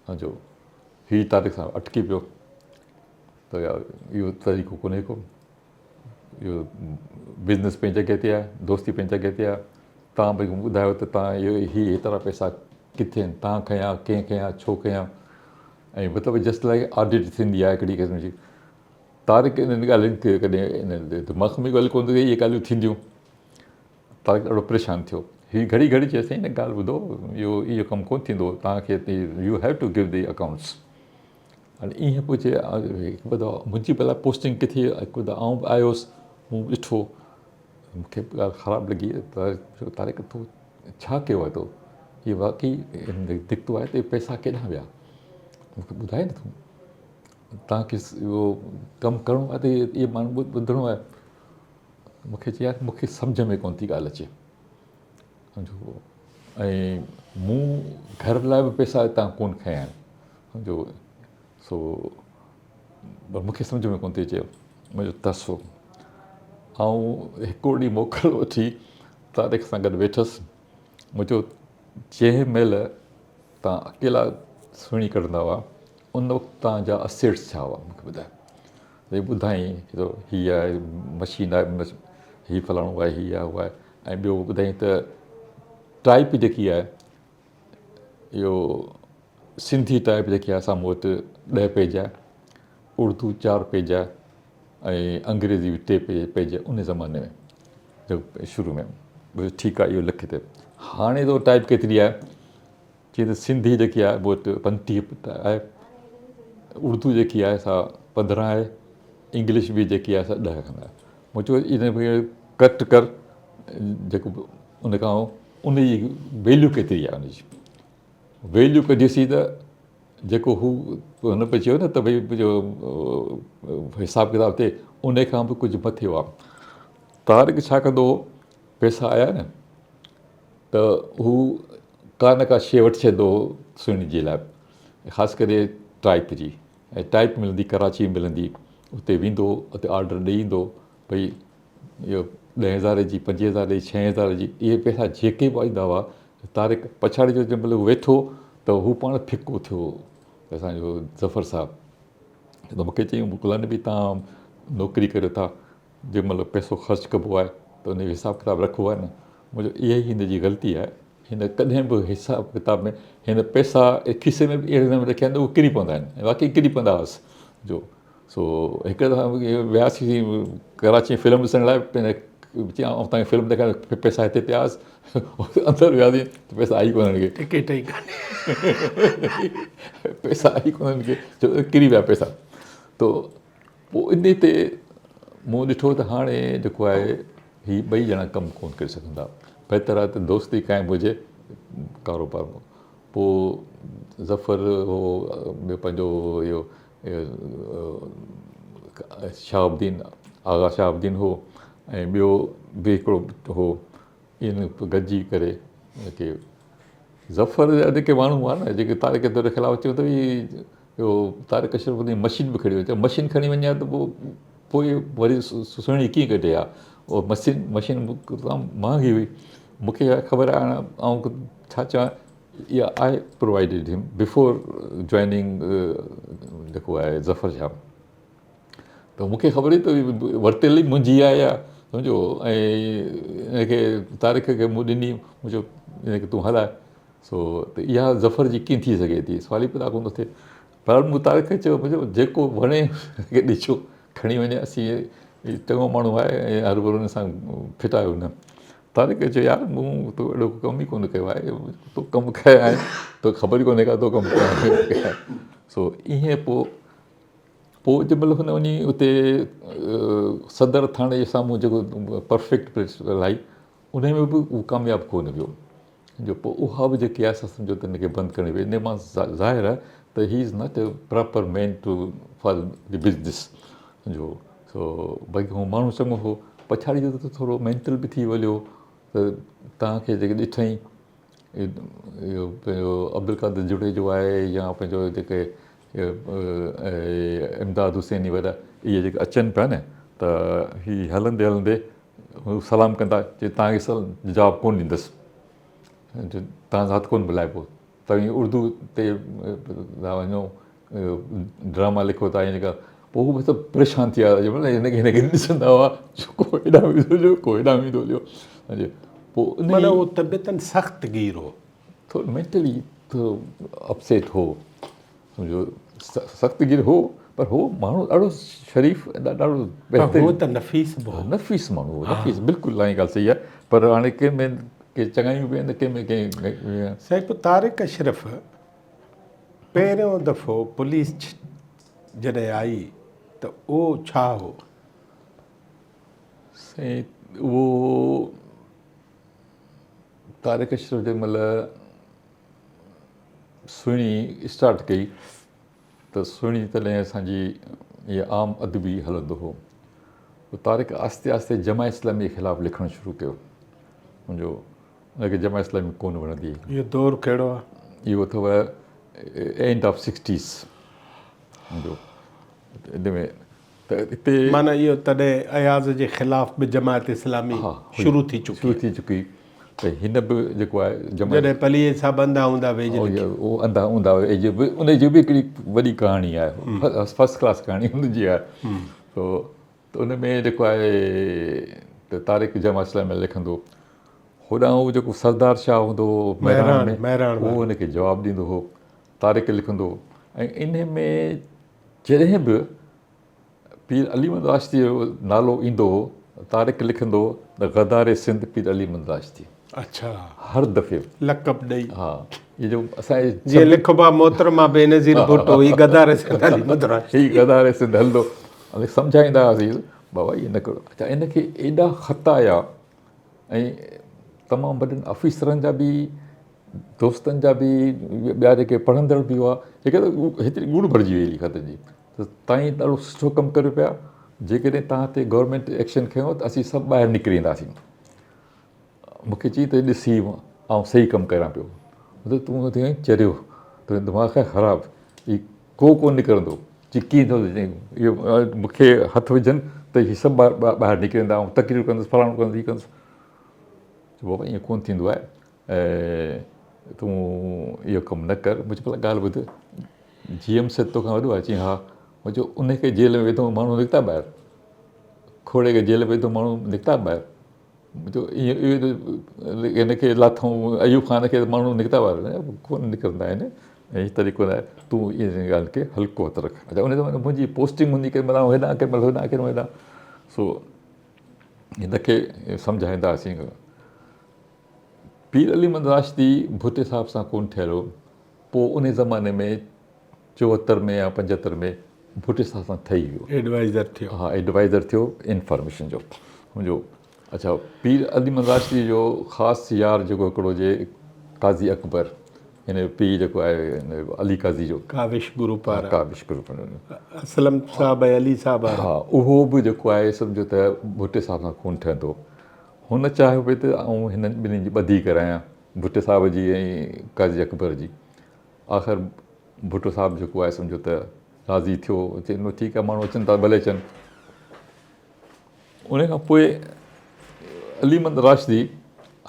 Speaker 2: سمجهو هي طارق سان اٽڪي پيو ته اهو طريقو ڪونهي ڪو. اهو بزنس پنهنجي جڳهه تي آهي دوستي پنهنجي جڳهه تي آهي توهان ڀئي ٻڌايو ته توهان اهو هي هيترا پئسا ڪٿي آهن توهان کنيا ڪنهن کنيا ڇو کنيا ۽ مطلب جسٽ لائڪ آڊٽ ٿيندي آهي هڪڙي قسم جي طارق انهن ڳالهين کي ڪڏهن ان دماغ ۾ ڳالهه ڪونه ٿي اهي ڳالهيون ٿينديون طارق ڏاڍو پريشان ٿيو هي گهڙي گهڙي چيس سائين هن ڳالهه ٻڌو اهو اهو ڪم ڪونه ٿيندو توهان کي you have to give the accounts هاڻي ائين پيو چئي هڪ ٻه دفعا منهنجي ڀلا پوسٽنگ ڪٿي هڪ ٻه دفعا آئون به آيو هوس مون به ڏٺو مون کي به ڳالهه خراب لڳي ته طارق تو ڇا ڪيو آهي تو هي واقعي نڪتو آهي ته پئسا ڪيڏانهن ويا مون کي ٻڌائي نه تون توهان کي اهو ڪم ڪرڻو آهي ته اهي ماڻهو ٻڌڻو آهي مون کي چئي يار مون کي سمجهه ۾ ڪونه ٿي ڳالهه اچي سمجهو ۽ مون گهر لاء به پئسا هتان ڪونه کنيا آهن سمجهو سو مون کي سمجهه ۾ ڪونه ٿي اچي منهنجو ترسو آئون هڪڙو ڏينهن موڪل وٺي طارق سان گڏ ويٺس مون چيو جنهن مهل توهان اڪيلا سهڻي ڪڍندا هئا ان وقت توهان جا اسيٽس ڇا هئا مون کي ٻڌايو وري ٻڌائين ته هي آهي مشين آهي هي فلاڻو آهي هي آهي هو آهي ۽ ٻيو ٻڌائين ته ٽائپ جيڪي آهي اهو سنڌي ٽائپ جيڪي آهي سا مون وٽ ڏهه پيج آهي اردو چار پيج آهي ۽ انگريزي به ٽي پيج ان زماني ۾ شروع ۾ ٺيڪ آهي اهو لکي ته هاڻي تو ٽائپ ڪيتري آهي چي ته سنڌي جيڪي آهي مون وٽ 35 آهي، اردو جيڪي آهي سا 15 آهي، انگلش به جيڪي آهي سا 10 کن آهي. مون چيو ان کي ڪٽ ڪر جيڪو ان کان ان جي ويليو ڪيتري آهي ان جي ويليو ڪڍيسين ته جيڪو هو هن پئي چيو نه ته ڀئي حساب ڪتاب تي ان کان به ڪجهه مٿي هئا. طارق ڇا ڪندو هو پئسا آيا نه ته هو ڪا نه ڪا شيء وٺي ڇڏيندو هو سهڻي جي لاء خاص ڪري ٽائپ جي ۽ ٽائپ ملندي ڪراچي ۾ ملندي اتي ويندو هو اتي آرڊر ڏئي ايندو هو ڀئي اهو ڏهين هزاري جي پنجين هزاري جي ڇهين هزاري جي اهي پئسا جيڪي به ايندا هئا طارق پڇاڙي جو جنهن مهل هو ويٺو ته هو پاڻ ڦڪو ٿيو اسانجو ظفر صاحب ته مونکي چيائين غلام نبي تان نوڪري ڪريو ٿا جنهن مهل پئسو خرچ ڪبو آهي ته ان جو حساب ڪتاب رکبو آهي نه منهنجو اها ئي هن جي غلطي آهي هن ڪڏهن به حساب ڪتاب ۾ هن پئسا کيسي ۾ به اهڙي نموني رکيا آهن ته اهي ڪري پوندا آهن ۽ واقعي ڪري پوندا هئس جو سو هڪ دفعا وياسين ڪراچي فلم ڏسڻ لاء چيائون آئون تنهنکي فلم ڏيکاريان پئسا هتي پيا هئس اندر وياسين ته پئسا آئي ڪونه هن کي
Speaker 1: ٽڪيٽ ئي ڪانهي
Speaker 2: پئسا آئي ڪونه هن کي ڪري ويا پئسا تو پوء انهي تي مون ڏٺو ته هاڻي جيڪو آهي هي ٻئي ڄڻا ڪم ڪونه ڪري سگهندا. بهتر آهي ته دوستي قائم هجي ڪاروبار ۾. پوء ظفر هو ٻيو پنهنجو اهو شهاب الدين آغا شهاب الدين هو ۽ ٻيو به هڪڙو هو. ان گڏجي ڪري ان کي ظفر جا جيڪي ماڻهو هئا نه جيڪي طارق اشرف خلاف چيو ته اهو طارق اشرف ان مشين به کڻي وڃي مشين کڻي وڃي ها ته پوء پوء وري سهڻي ڪيئن ڪڍي ها اها مشين مشين تمام مهانگي هئي مونکي خبر آهي آئون ڇا چوان اها آء پرووائيڊيڊ هم بفور جوائننگ جيڪو آهي ظفر شاهه ته مون کي خبر هئي ته ورتل ئي منهنجي آهي اها سمجهو ۽ ان کي طارق کي مون ڏني مون چيو ان کي تون هلاء سو ته اها ظفر جي ڪيئن ٿي سگهي ٿي سوال ئي پيدا ڪونه ٿو ٿئي بهرحال مون طارق کي چيو مون چيو جيڪو وڻي ان کي ڏجو کڻي وڃي اسين چڱو ماڻهو آهي ۽ هرڀرو ان سان ڦٽايو نه طارق چيو يار مون تو اهڙو ڪم ئي ڪونه ڪيو آهي تو ڪم ڪيا آهن توکي خبر ئي ڪونهي ڪا تو ڪم ڪيا آهن سو ائين پوء پوء جنهن مهل هن وڃي اتي صدر ٿاڻي جي سامهون جيڪو پرفيڪٽ پريس هلائي ان ۾ به هو ڪامياب ڪونه ويو جو پوء اها به جيڪي آهي سا سمجهو ته هن کي بند ڪرڻي پئي ان مان ظاهر آهي ته he is not a proper man to for the business جو سو باقي هو ماڻهو چڱو هو پڇاڙي جو ته ٿورو مينٽل به ٿي ويو ته توهان کي جيڪي ڏٺائين اهو پنهنجو عبدالقادر جوڻيجو آهي يا پنهنجو جيڪي امداد حسيني وغيره اهي جيڪي اچن پيا نه ته هي هلندي هلندي هو سلام ڪندا چي توهان کي جواب ڪونه ڏيندس توهان سان هٿ ڪونه ملائبو توهين اردو تي ٿا وڃو ڊراما لکو ٿا ائين پوء هو سڀ پريشان ٿي ويا هن کي هن کي ڏسندا هئا ڪو هيڏانهن ويندو هليو ڪو هيڏانهن ويندو هليو پوء ان
Speaker 1: معنيٰ هو طبيعتن سخت گير هو
Speaker 2: ٿورو مينٽلي ٿورو اپسيٽ هو سمجهو سخت گير هو پر هو ماڻهو ڏاڍو شريف ڏاڍو
Speaker 1: بهترين هو ته نفيس به هو
Speaker 2: نفيس ماڻهو هو نفيس بلڪل ائين ڳالهه صحيح آهي پر هاڻي ڪنهن ۾ ڪي چڱايون به آهن ڪنهن ۾ ڪي
Speaker 1: سائين پوء طارق اشرف پهريون دفعو پوليس جڏهن آئي ته اهو ڇا هو؟
Speaker 2: سائين اهو طارق اشرف جنهن مهل سهڻي اسٽارٽ ڪئي ته سهڻي تڏهن اسان جي هي عام ادبي هلندو هو. طارق آهستي آهستي جماعت اسلامي جي خلاف لکڻ شروع ڪيو. منهنجو ان کي جماعت اسلامي ڪونه وڻندي هئي.
Speaker 1: اهو دور ڪهڙو آهي؟
Speaker 2: اهو اٿو اينڊ آف سڪسٽيز جو ان ۾ ته اتي
Speaker 1: معنيٰ اهو تڏهن اياز جي خلاف به جماعت اسلامي شروع ٿي چڪي.
Speaker 2: شروع ٿي چڪي ته هن به جيڪو آهي
Speaker 1: جماعت جڏهن پليجي صاحب انڌا اونڌا ويج لکيو.
Speaker 2: اهو انڌا اونڌا ويج به ان جي به هڪڙي وڏي ڪهاڻي آهي فرسٽ ڪلاس ڪهاڻي ان جي آهي سو ته ان ۾ جيڪو آهي ته طارق جماعت اسلامي ۾ لکندو هوڏانهن هو جيڪو سردار شاهه هوندو هو مهراڻ ۾ اهو هن کي جواب ڏيندو هو طارق لکندو هو ۽ ان ۾ جڏهن به پير علي محمد راشدي جو نالو ايندو هو طارق لکندو هو ته غدار سنڌ پير علي محمد راشدي
Speaker 1: اڇا
Speaker 2: هر دفعي
Speaker 1: لقب ڏئي
Speaker 2: ها هي جو اسان جي
Speaker 1: جيئن لکبو آهي محترمه بينظير ڀٽو هي غدار سنڌ علي محمد راشدي
Speaker 2: هي غدار سنڌ هلندو اسين سمجهائيندا هئاسين بابا ائين نه ڪرو اڇا ان کي ايڏا خط آيا ۽ تمام وڏن آفيسرن جا به دوستن جا به ٻيا جيڪي پڙهندڙ به هئا جيڪي هيتري ڳوڙ ڀرجي وئي هئي خطن جي ته تائين ڏاڍو سٺو ڪم ڪريو پيا جيڪڏهن توهان تي گورنمينٽ ايڪشن کنيو ته اسين سڀ ٻاهر نڪري اينداسين مون کي چئي ته ڏس هي آئون صحيح ڪم ڪريان پيو مطلب تون ٿي وئين چريو تنهنجو دماغ آهي خراب هي ڪو ڪونه نڪرندو چي ڪيئن ٿو اهو مون کي هٿ وجهن ته هي سڀ ٻاهر نڪري ويندا آئون تقرير ڪندس فلاڻو ڪندس هي ڪندس چيو بابا ائين ڪونه ٿيندو آهي ۽ تون اهو ڪم نه ڪر مون چيو ڀلا ڳالهه ٻڌ جي ايم سيد توکان وڏو آهي چيائين ها مون چيو ان کي جيل ۾ وڌو ماڻهو نڪتا ٻاهر کوڙي کي جيل ۾ وڌو ماڻهو نڪتا ٻاهر جو ائين هن کي لاٿئون ايوب خان کي ماڻهو نڪتا هئا ڪونه نڪرندا آهن ۽ هي طريقو نه آهي تون ان ڳالهه کي هلڪو هٿ رک اڇا ان زماني منهنجي پوسٽنگ هوندي ڪنهن مهل آئون هيڏانهن ڪنهن مهل هوڏانهن ڪنهن مهل هيڏانهن سو هن کي سمجهائيندا هئاسين پير علي محمد راشدي ڀٽي صاحب سان ڪونه ٺهيل هو پوء ان زماني ۾ 74 ۾ يا 75 ۾ ڀٽي صاحب سان ٺهي ويو.
Speaker 1: ايڊوائيزر ٿيو.
Speaker 2: ها ايڊوائيزر ٿيو انفارميشن جو سمجهو. اڇا پير علي محمد راشدي جو خاص يار جيڪو هڪڙو جي قاضي اڪبر هن جو پيء جيڪو آهي علي قاضي جو.
Speaker 1: ڪاوش گروپ وارا.
Speaker 2: ڪاوش گروپ.
Speaker 1: اسلم صاحب ۽ علي صاحب وارا.
Speaker 2: ها اهو به جيڪو آهي سمجهو ته ڀٽي صاحب سان ڪونه ٺهندو. هن چاهيو پئي ته آئون هنن ٻنهي جي ٻڌي ڪرايان، ڀٽي صاحب جي ۽ قاضي اڪبر جي. آخر ڀٽو صاحب جيڪو آهي سمجهو ته راضي ٿيو، چئي ڏنو ٺيڪ آهي ماڻهو اچن ٿا ڀلي اچن. ان کان پوء علي محمد راشدي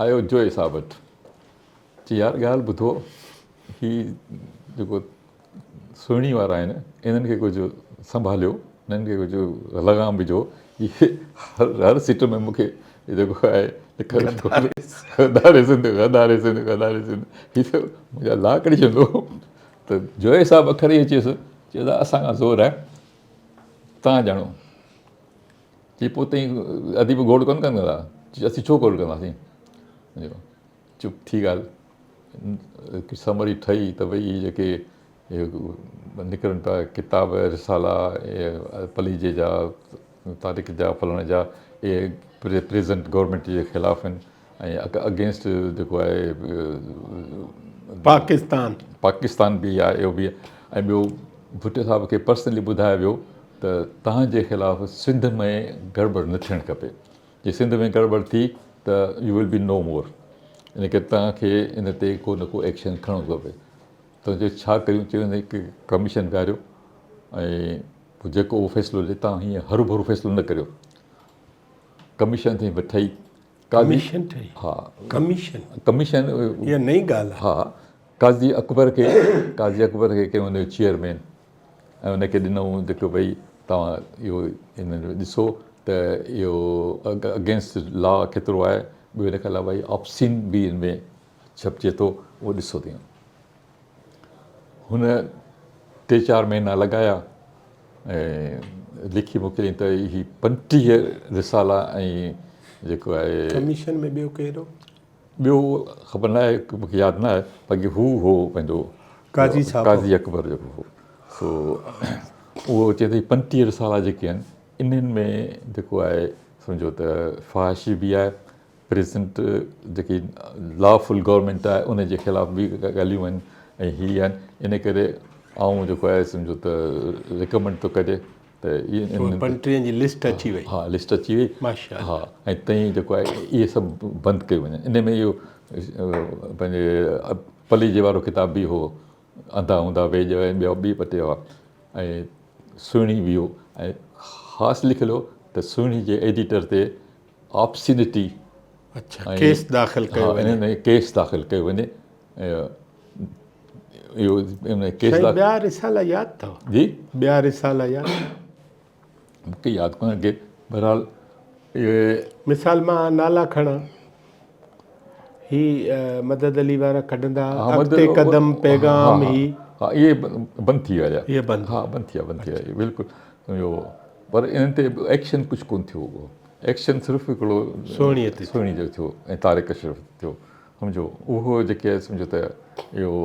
Speaker 2: آيو جويي صاحب وٽ، چي يار ڳالهه ٻڌو هي جيڪو سهڻي وارا آهن انهن کي ڪجهه سنڀاليو انهن کي ڪجهه لغام وجهو هي هر سٽ ۾ مون کي جيڪو آهي غدار سنڌ غدار سنڌ غدار سنڌ هي ته منهنجا لاء ڪڍي ڇڏيندو ته جويي صاحب اکر ئي اچيس چيو ته اسان کان زور آهي تان ڄاڻو چي پوء تائين اديب گوڙ ڪونه ڪندا چي اسين ڇو گوڙ ڪنداسين چپ ٿي ڳالهه هڪ سمري ٺهي ته ڀئي هي جيڪي نڪرن پيا ڪتاب رسالا پليجي جا طارق جا فلاڻي جا اهي پريزنٽ گورنمينٽ جي خلاف آهن ۽ اگينسٽ جيڪو آهي
Speaker 1: پاڪستان
Speaker 2: پاڪستان به آهي اهو به ۽ ٻيو ڀٽي صاحب کي پرسنلي ٻڌايو ويو ته تهان جي خلاف سنڌ ۾ گڙٻڙ نه ٿيڻ کپي جي سنڌ ۾ گڙٻڙ ٿي ته you will be no more ان ڪري توهان کي ان تي ڪو نه ڪو ايڪشن کڻڻو کپي ته چيو ڇا ڪريون چيو هڪ ڪميشن ويهاريو ۽ پوء جيڪو اهو فيصلو ڏي توهان هيئن هروڀرو فيصلو نه ڪريو ڪميشن ٿي وٺئي
Speaker 1: ڪميشن ٺهي
Speaker 2: ها
Speaker 1: ڪميشن
Speaker 2: ڪميشن
Speaker 1: اها نئين ڳالهه
Speaker 2: ها قاضي اڪبر کي قاضي اڪبر کي ڪيو ان جو چيئرمين ۽ ان کي ڏنائون جيڪو ڀئي توهان اهو ان جو ڏسو ته اهو اگينسٽ لا ڪيترو آهي ٻيو ان کان علاوه هي آپسين به ان ۾ ڇپجي ٿو اهو ڏسو تيئن هن ٽي چار مهينا لڳايا ۽ لکي موڪليائين ته هي 35 رسالا ۽ جيڪو آهي
Speaker 1: ڪميشن ۾ ٻيو ڪير هو؟
Speaker 2: ٻيو خبر نه آهي مون کي ياد نه آهي باقي هو هو پنهنجو
Speaker 1: قاضي صاحب
Speaker 2: قاضي اڪبر جيڪو هو سو اهو چئي ٿو 35 رسالا جيڪي آهن انهن ۾ جيڪو آهي سمجهو ته فحاشي به آهي پريزنٽ جيڪي لافل گورنمينٽ آهي ان جي خلاف به ڳالهيون آهن ۽ هي آهن ان ڪري آئون جيڪو آهي سمجهو ته رڪمنڊ ٿو ڪجي ته اهي
Speaker 1: پوء 35 جي لسٽ اچي وئي.
Speaker 2: ها لسٽ اچي وئي.
Speaker 1: ماشاء
Speaker 2: الله. ها ۽ تئين جيڪو آهي اهي سڀ بند ڪيون وڃن. ان ۾ اهو پنهنجي پليجي وارو ڪتاب به هو انڌا هوندا ويڄ ۽ ٻيا به ٻه ٽي هئا ۽ سهڻي به هو ۽ خاص لکيل هو ته سهڻي جي ايڊيٽر تي آبسينٽي
Speaker 1: اڇا ڪيس داخل ڪيو وڃي.
Speaker 2: ها ڪيس داخل ڪيو وڃي ۽ اهو ان ڪيس
Speaker 1: سائين ٻيا رسالا ياد اٿو؟
Speaker 2: جي
Speaker 1: ٻيا رسالا ياد؟
Speaker 2: مونکي ياد ڪونهن ڪي بهرحال اهي
Speaker 1: مثال مان نالا کڻان هي مدد علي وارا ڪڍندا اڳتي قدم پيغام هي
Speaker 2: ها اهي بند ٿي ويا
Speaker 1: اهي بند
Speaker 2: ها بند ٿي ويا بند ٿي ويا بلڪل اهو پر انهن تي ايڪشن ڪجهه ڪونه ٿيو هو ايڪشن صرف هڪڙو
Speaker 1: سهڻي تي
Speaker 2: سهڻي جو ٿيو ۽ طارق اشرف ٿيو سمجهو اهو جيڪي آهي سمجهو ته اهو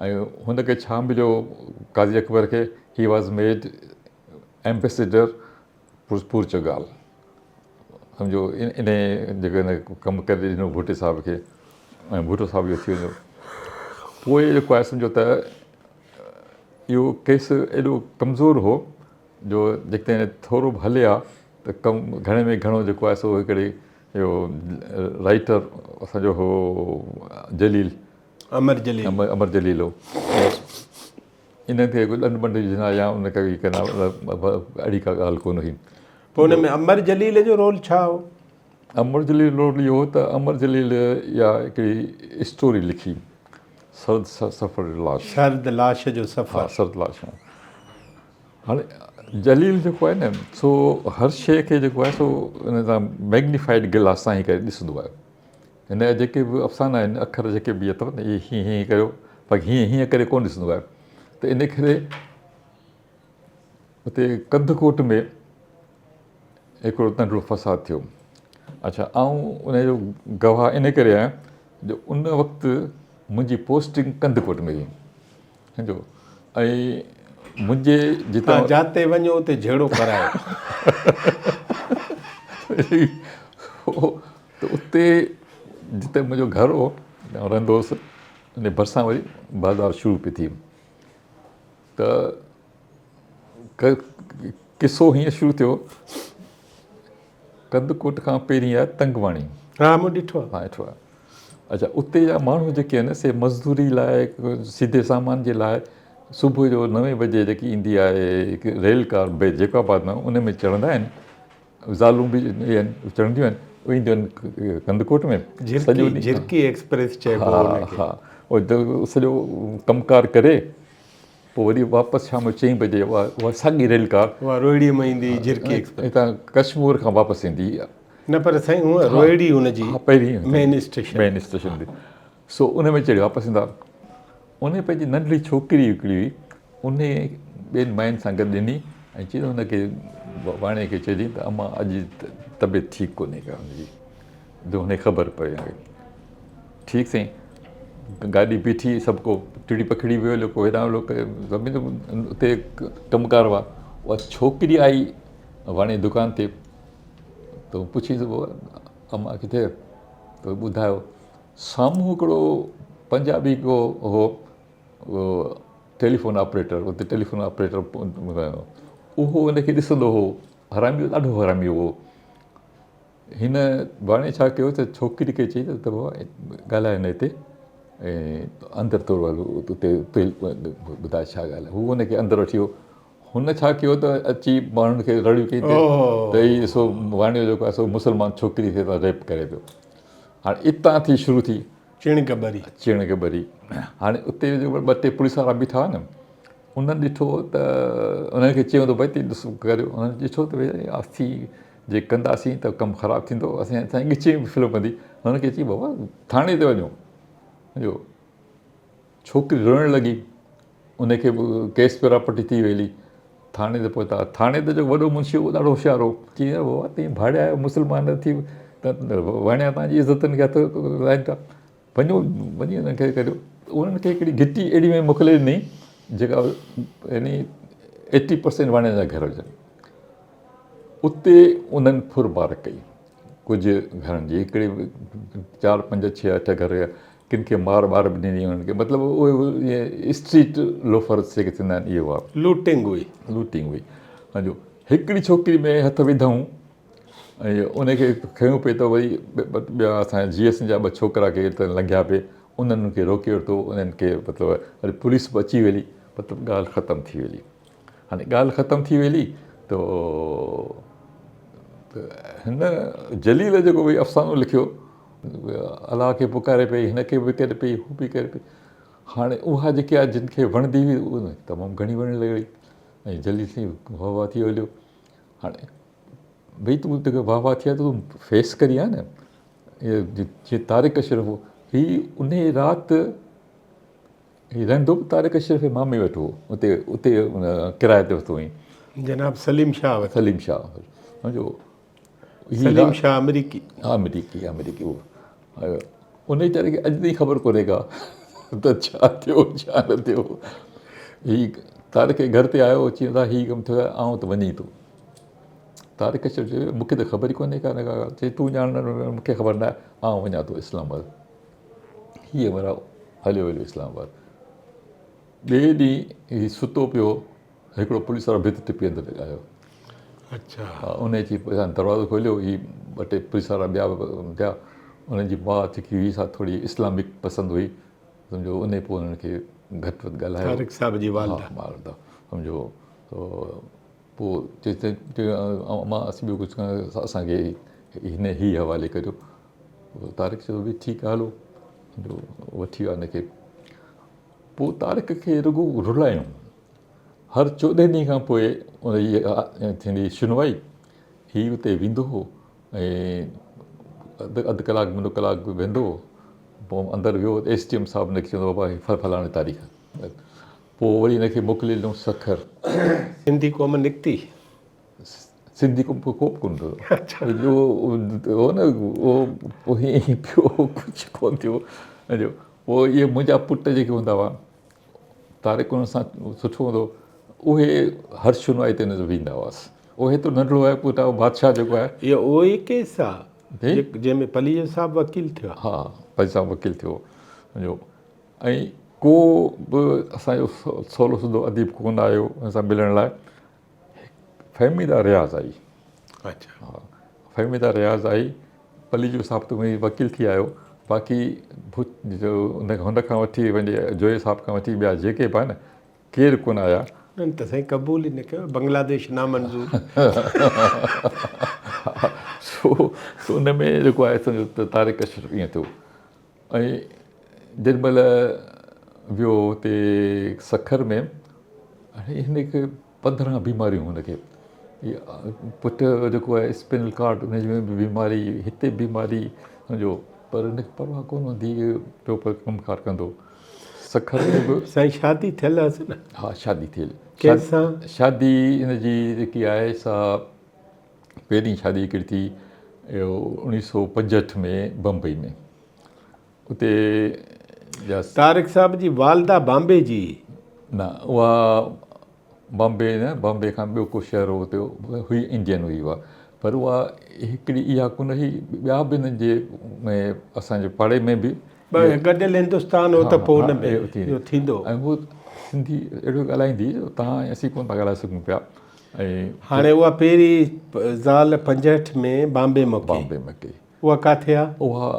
Speaker 2: ۽ هن کي ڇا مليو قاضي اڪبر کي he was made ambassador Portugal سمجهو ان جيڪو هن ڪم ڪري ڏنو ڀٽي صاحب کي ۽ ڀٽو صاحب جو ٿي وڃو پوء جيڪو آهي سمجهو ته اهو ڪيس ايڏو ڪمزور هو جو جيڪڏهن ٿورو به هلي ها ته ڪم گهڻي ۾ گهڻو جيڪو آهي سو هڪڙي اهو رائيٽر اسان جو هو جليل
Speaker 1: امر جليل
Speaker 2: امر جليل هو ان کي ڏنڊ بنڊ وجهندا يا ان کي ڪندا اهڙي ڪا ڳالهه ڪونه هئي.
Speaker 1: پوء ان ۾ امر جليل جو رول ڇا هو؟
Speaker 2: امر جليل رول اهو هو ته امر جليل اها هڪڙي اسٽوري لکي سرد سفر جو لاش.
Speaker 1: سرد لاش جو سفر.
Speaker 2: ها سرد لاش. هاڻي جليل جيڪو آهي نه سو هر شيء کي جيڪو آهي سو ان سان ميگنيفائيڊ گلاس سان ئي ڪري ڏسندو آهي. هن جا جيڪي به افسانا آهن اکر جيڪي به اٿو نه اهي هيئن هيئن ڪريو باقي هيئن هيئن ڪري ڪونه ڏسندو آهي ته ان ڪري اتي ڪنڌڪوٽ ۾ هڪڙو ننڍڙو فساد ٿيو. اڇا آئون ان جو گواهه ان ڪري آهيان جو ان وقت منهنجي پوسٽنگ ڪنڌڪوٽ ۾ هئي. سمجهو ۽ منهنجي
Speaker 1: جتان توهان جاتي وڃو اتي جهيڙو ڪرايو.
Speaker 2: ته اتي جتي منهنجو گهر هو آئون رهندو هوس ان ڀرسان وري بازار شروع پئي ٿي ته قصو هيئن شروع ٿيو ڪنڌڪوٽ کان پهرين آهي تنگواڻي.
Speaker 1: ها مون ڏٺو آهي.
Speaker 2: ها ڏٺو آهي. اڇا اتي جا ماڻهو جيڪي آهن سي مزدوري لاء سيڌي سامان جي لاء صبح جو نوين بجي جيڪي ايندي آهي هڪ ريل ڪار جيڪب آباد مان ان ۾ چڙهندا آهن زالون به اهي آهن چڙهنديون آهن اهي اينديون آهن ڪنڌڪوٽ ۾
Speaker 1: سڄو جهرڪي ايڪسپريس چئبو ان کي
Speaker 2: ها ها سڄو ڪم ڪار ڪري پوء وري واپس شام جو چئين بجي اها ساڳي ريل ڪار
Speaker 1: اها روهڙي مان ايندي جهرڪي ايڪسپريس
Speaker 2: هتان ڪشمور کان واپس ايندي
Speaker 1: نه پر سائين هونء روهڙي ان جي
Speaker 2: پهرين
Speaker 1: مين اسٽيشن
Speaker 2: مين اسٽيشن تي سو ان ۾ چڙهي واپس ايندا ان پنهنجي ننڍڙي ڇوڪري هڪڙي هئي ان ٻين ماين سان گڏ ڏني ۽ چيس هن کي واڻي کي چئجين ته امان اڄ طبيعت ٺيڪ ڪونهي ڪا هن جي جو هن کي خبر پئي ٺيڪ سائين گاڏي بيٺي سڀ ڪو ٽڙي پکڙي ويو هليو ڪو هيڏانهن هليو سڀني اتي ڪم ڪار هئا اها ڇوڪري آئي واڻي دڪان تي ته پڇيس امان ڪٿي ته ٻڌايو سامهون هڪڙو پنجابي ڪو هو ٽيليفون آپريٽر اتي ٽيليفون آپريٽر اهو ان کي ڏسندو هو حرامي ڏاڍو حرامي هو هن واڻي ڇا ڪيو ته ڇوڪري کي چئي ته بابا ڳالهاء نه هتي ۽ اندر ٿورو هلو اتي ٻڌاء ڇا ڳالهه آهي هو هن کي اندر وٺي ويو هن ڇا ڪيو ته اچي ماڻهن کي رڙيون ڪئي ته هي ڏسو واڻيو جيڪو آهي سو مسلمان ڇوڪري کي ريپ ڪري پيو هاڻي اتان ٿي شروع ٿي
Speaker 1: چڻڪ ٻري
Speaker 2: چڻڪ ٻري هاڻي اتي جيڪو ٻه ٽي پوليس وارا بيٺا هئا نه انهن ڏٺو ته انهن کي چيو ته ڀئي تي ڏسو ڪريو انهن ڏٺو ته ڀئي اسين جي ڪنداسين ته ڪم خراب ٿيندو اسين اسان ڳچي ۾ ڦلو پوندي هنن کي چئي بابا ٿاڻي تي وڃو جو ڇوڪري روئڻ لڳي ان کي به ڪيس پراپرٽي ٿي وئي هلي ٿاڻي تي پهتا ٿاڻي تي جيڪو وڏو منشي هو ڏاڍو هوشيار هو چي بابا تين ڀاڙيا آهيو مسلمان ٿي ته واڻيا تان جي عزتن کي هٿ لائن ٿا وڃو وڃي انهن کي ڪريو انهن کي هڪڙي گهٽي اهڙي ۾ موڪلي ڏني جيڪا يعني ايٽي پرسينٽ واڻين جا گهر هجن اتي انهن ڦر مار ڪئي ڪجهه گهرن جي هڪڙي چار پنج ڇهه اٺ گهر ڪن کي مار ٻار به ڏني انهن کي مطلب اهي اسٽريٽ لوفرس جيڪي ٿيندا آهن اهي هئا
Speaker 1: لوٽنگ هئي
Speaker 2: لوٽنگ هئي سمجهو هڪڙي ڇوڪري ۾ هٿ وڌائون ۽ ان کي کنيو پئي ته وري ٻيا اسان جي ايس جا ٻه ڇوڪرا ڪي ته لنگهيا پئي انهن کي روڪي ورتو انهن کي مطلب وري پوليس به اچي وئي مطلب ڳالهه ختم ٿي وئي هاڻي ڳالهه ختم ٿي وئي ته هن جليل جيڪو ڀئي افسانو لکيو الله کي پڪاري پئي هن کي به ڪري پئي هو به ڪري پئي هاڻي اها جيڪي آهي جن کي وڻندي هئي اها تمام گهڻي وڻڻ لڳي ۽ جليل سائين واهه واهه ٿي هليو هاڻي ڀئي تون توکي واهه واهه ٿي آهي ته تون فيس ڪري آ نه جيئن طارق اشرف هو هي ان رات هي رهندو به طارق اشرف جي مامي وٽ هو اتي اتي ڪرائي تي ورتو هئائين
Speaker 1: جناب سليم شاهه وٽ
Speaker 2: سليم شاهه سمجهو
Speaker 1: سليم شاهه آمريڪي
Speaker 2: آمريڪي آمريڪي هو ان ويچاري کي اڄ تائين خبر ڪونهي ڪا ته ڇا ٿيو ڇا نه ٿيو هي طارق جي گهر تي آيو چي ادا هي ڪم ٿيو آهي آئون ته وڃي ٿو طارق چيو مون کي ته خبر ئي ڪونهي ڪا نه ڪا چي تون ڄاڻ نه مون کي خبر نه آهي آئون وڃان ٿو اسلام آباد هي ورا هليو ويو اسلام آباد ٻئي ڏينهن هي ستو پيو هڪڙو پوليس وارو ڀت ٽپي اندر آيو.
Speaker 1: اڇا.
Speaker 2: ان اچي دروازو کوليو هي ٻه ٽي پوليس وارا ٻيا به ٿيا انهن جي ماء جيڪي هئي سا ٿوري اسلامڪ پسند هئي سمجهو ان پوء انهن کي گهٽ وڌ ڳالهايو.
Speaker 1: طارق صاحب جي والده.
Speaker 2: ها والده سمجهو پوء چي امان اسين ٻيو ڪجهه اسان کي هن هي حوالي ڪريو طارق چيو ڀي ٺيڪ آهي هلو سمجهو وٺي ويا هن کي پوء طارق کي رڳو رلايون. هر چوڏهن ڏينهن کان پوء ان جي ٿيندي شنوائي. هي اتي ويندو هو ۽ اڌ اڌ ڪلاڪ منو ڪلاڪ به ويندو هو. پوء اندر ويو ته ايس ڊي ايم صاحب هن کي چوندو بابا هي فلاڻي تاريخ. پوء وري هن کي موڪلي ڏنو سکر.
Speaker 1: سنڌي قوم نڪتي.
Speaker 2: سنڌي ڪو به ڪونه ٿيو. جو هو نه اهو پوء ائين پيو ڪجهه ڪونه ٿيو. پوء اهي منهنجا پٽ جيڪي هوندا هئا طارق انهن سان سٺو هوندو هو اهي هر شنوائي تي هن ويندا هئس اهو هيترو ننڍڙو آهي پوء بادشاهه جيڪو آهي.
Speaker 1: اهو اهو ئي ڪيس آهي جنهن ۾ پليجو صاحب وڪيل ٿيو آهي.
Speaker 2: ها پليجو صاحب وڪيل ٿيو سمجهو ۽ ڪو به اسان جو سولو سڌو اديب ڪونه آيو ان سان ملڻ لاء فهميده رياض آئي.
Speaker 1: اڇا.
Speaker 2: ها فهميده رياض آئي. پليجو صاحب ته اونئن ئي وڪيل ٿي آيو باقي جو هن کان وٺي پنهنجي جويي صاحب کان وٺي ٻيا جيڪي به آهن ڪير ڪونه آيا.
Speaker 1: انهن ته سائين قبول ئي نه ڪيو، بنگلاديش نامنظور.
Speaker 2: سو سو ان ۾ جيڪو آهي سمجهو ته طارق اشرف ائين ٿيو ۽ جيڏي مهل ويو هتي سکر ۾ هن کي 15 بيماريون هن کي پٽ جيڪو آهي اسپينل ڪارڊ ان جي به بيماري هتي بيماري سمجهو پر هن کي پرواهه ڪونه هوندي پيو پيو ڪم ڪار ڪندو سکر ۾ به.
Speaker 1: سائين شادي ٿيل هئس نه؟
Speaker 2: ها شادي ٿيل.
Speaker 1: ڪنهن سان؟
Speaker 2: شادي هن جي جيڪي آهي سا پهرين شادي هڪڙي ٿي اهو 1965 ۾ بمبئي ۾ اتي جا.
Speaker 1: طارق صاحب جي والده بامبي جي هئي؟
Speaker 2: نه اها بامبي نه بامبي کان ٻيو ڪو شهر هو اتي هئي انڊين هئي اها پر اها هڪڙي اها ڪونه هئي ٻيا به هنن جي ۾ اسان جي پاڙي ۾ به
Speaker 1: ٻه گڏيل هندستان هو ته پوء ان ۾ اهو ٿيندو.
Speaker 2: ۽ هو سنڌي اهڙو ڳالهائيندي جو توهان ۽ اسين ڪونه ٿا ڳالهائي سگهون پيا ۽.
Speaker 1: هاڻي اها پهرين زال 65 ۾ بامبي مان ڪئي.
Speaker 2: بامبي مان ڪئي.
Speaker 1: اها ڪاٿي آ؟
Speaker 2: اها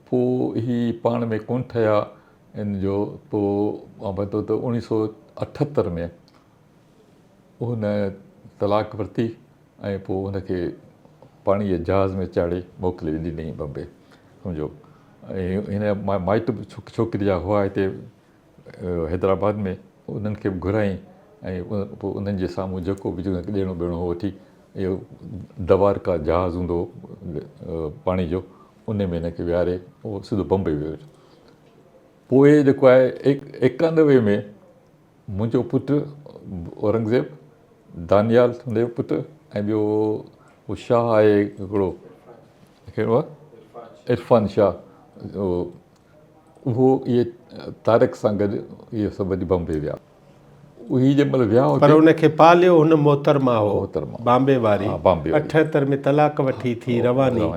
Speaker 2: پوء هي پاڻ ۾ ڪونه ٺهيا ان جو پوء مان پتو ته 1978 ۾ هن طلاق ورتي ۽ پوء هن کي پاڻي جي جهاز ۾ چاڙهي موڪلي ڏنائين بمبي سمجهو ۽ هن جا مائٽ به ڇوڪري جا هئا هتي حيدرآباد ۾ انهن کي به گهرايائين ۽ پوء انهن جي سامهون جيڪو به ڏيڻو ٻيڻو هو وٺي اهو دوارڪا جهاز هوندو هو پاڻي جو ان ۾ هن کي ويهاري اهو سڌو بمبئي ويو. پوء جيڪو آهي 91 ۾ منهنجو پٽ اورنگزيب، دانيال هن جو پٽ ۽ ٻيو هو شاهه آهي هڪڙو ڪهڙو آهي عرفان شاهه اهو اهي طارق سان گڏ اهي سڀ وڃي بمبي ويا. اهي جنهن مهل ويا
Speaker 1: پر ان کي پاليو هن محترمه هو بامبي واري 78 ۾ طلاق وٺي ٿي رواني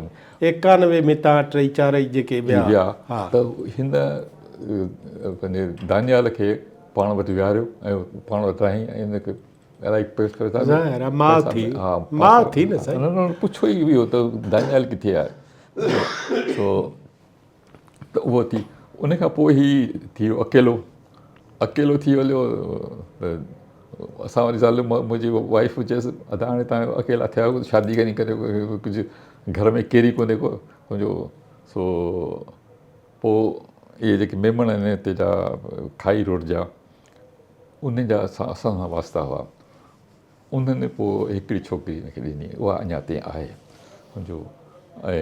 Speaker 1: 91 ۾ تان ٽئي چارئي جيڪي ويا
Speaker 2: ته هن پنهنجي دانيال کي پاڻ وٽ ويهاريو ۽ پاڻ وٽ رهائين ۽ هن کي الائي پئسا
Speaker 1: ظاهر آهي ماء ٿي ماء ٿي نه سائين
Speaker 2: نه نه پڇو ئي اهو ته دانيال ڪٿي آهي سو ته اهو ٿي ان کان پوء هي ٿي ويو اڪيلو اڪيلو ٿي ويو ته اسان واري زال منهنجي وائيف چيس ادا هاڻي تان اڪيلا ٿيا آهيو شادي ڪري ڪري ڪجهه گهر ۾ ڪير ئي ڪونهي ڪو سمجهو سو پوء اهي جيڪي ميمڻ آهن هتي جا کائي روڊ جا انهن جا اسان سان واسطا هئا انهن پوء هڪڙي ڇوڪري هن کي ڏني اها اڃا تائين آهي سمجهو ۽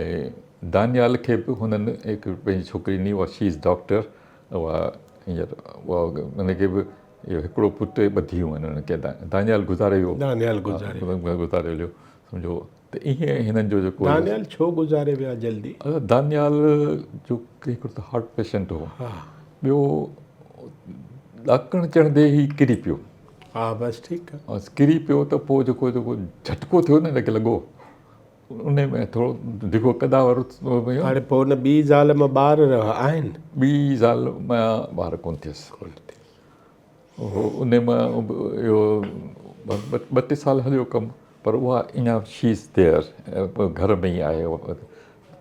Speaker 2: دانيال کي به هنن هڪ پنهنجي ڇوڪري ڏني اها شي از ڊاڪٽر اها هينئر اها ان کي به اهو هڪڙو پٽ ٻه ڌيئون آهن انهن کي دانيال گذاري ويو
Speaker 1: دانيال گذاري
Speaker 2: گذاري ويو سمجهو ته ائين هنن جو جيڪو
Speaker 1: دانيال ڇو گذاري ويا جلدي؟
Speaker 2: دانيال جو هڪڙو ته هارٽ پيشنٽ هو ٻيو ڏاڪڻ چڙهندي هي ڪري پيو.
Speaker 1: ها بس ٺيڪ آ.
Speaker 2: بس ڪري پيو ته پوء جيڪو جيڪو جهٽڪو ٿيو نه هن کي لڳو ان ۾ ٿورو ڊگهو قداور
Speaker 1: ويو. هاڻي پوء ان ٻي زال مان ٻار آهن؟
Speaker 2: ٻي زال مان ٻار ڪونه ٿيس.
Speaker 1: ڪونه ٿيس.
Speaker 2: ان مان اهو ٻه ٽي سال هليو ڪم پر اها اڃا شي از ديئر گهر ۾ ئي آهي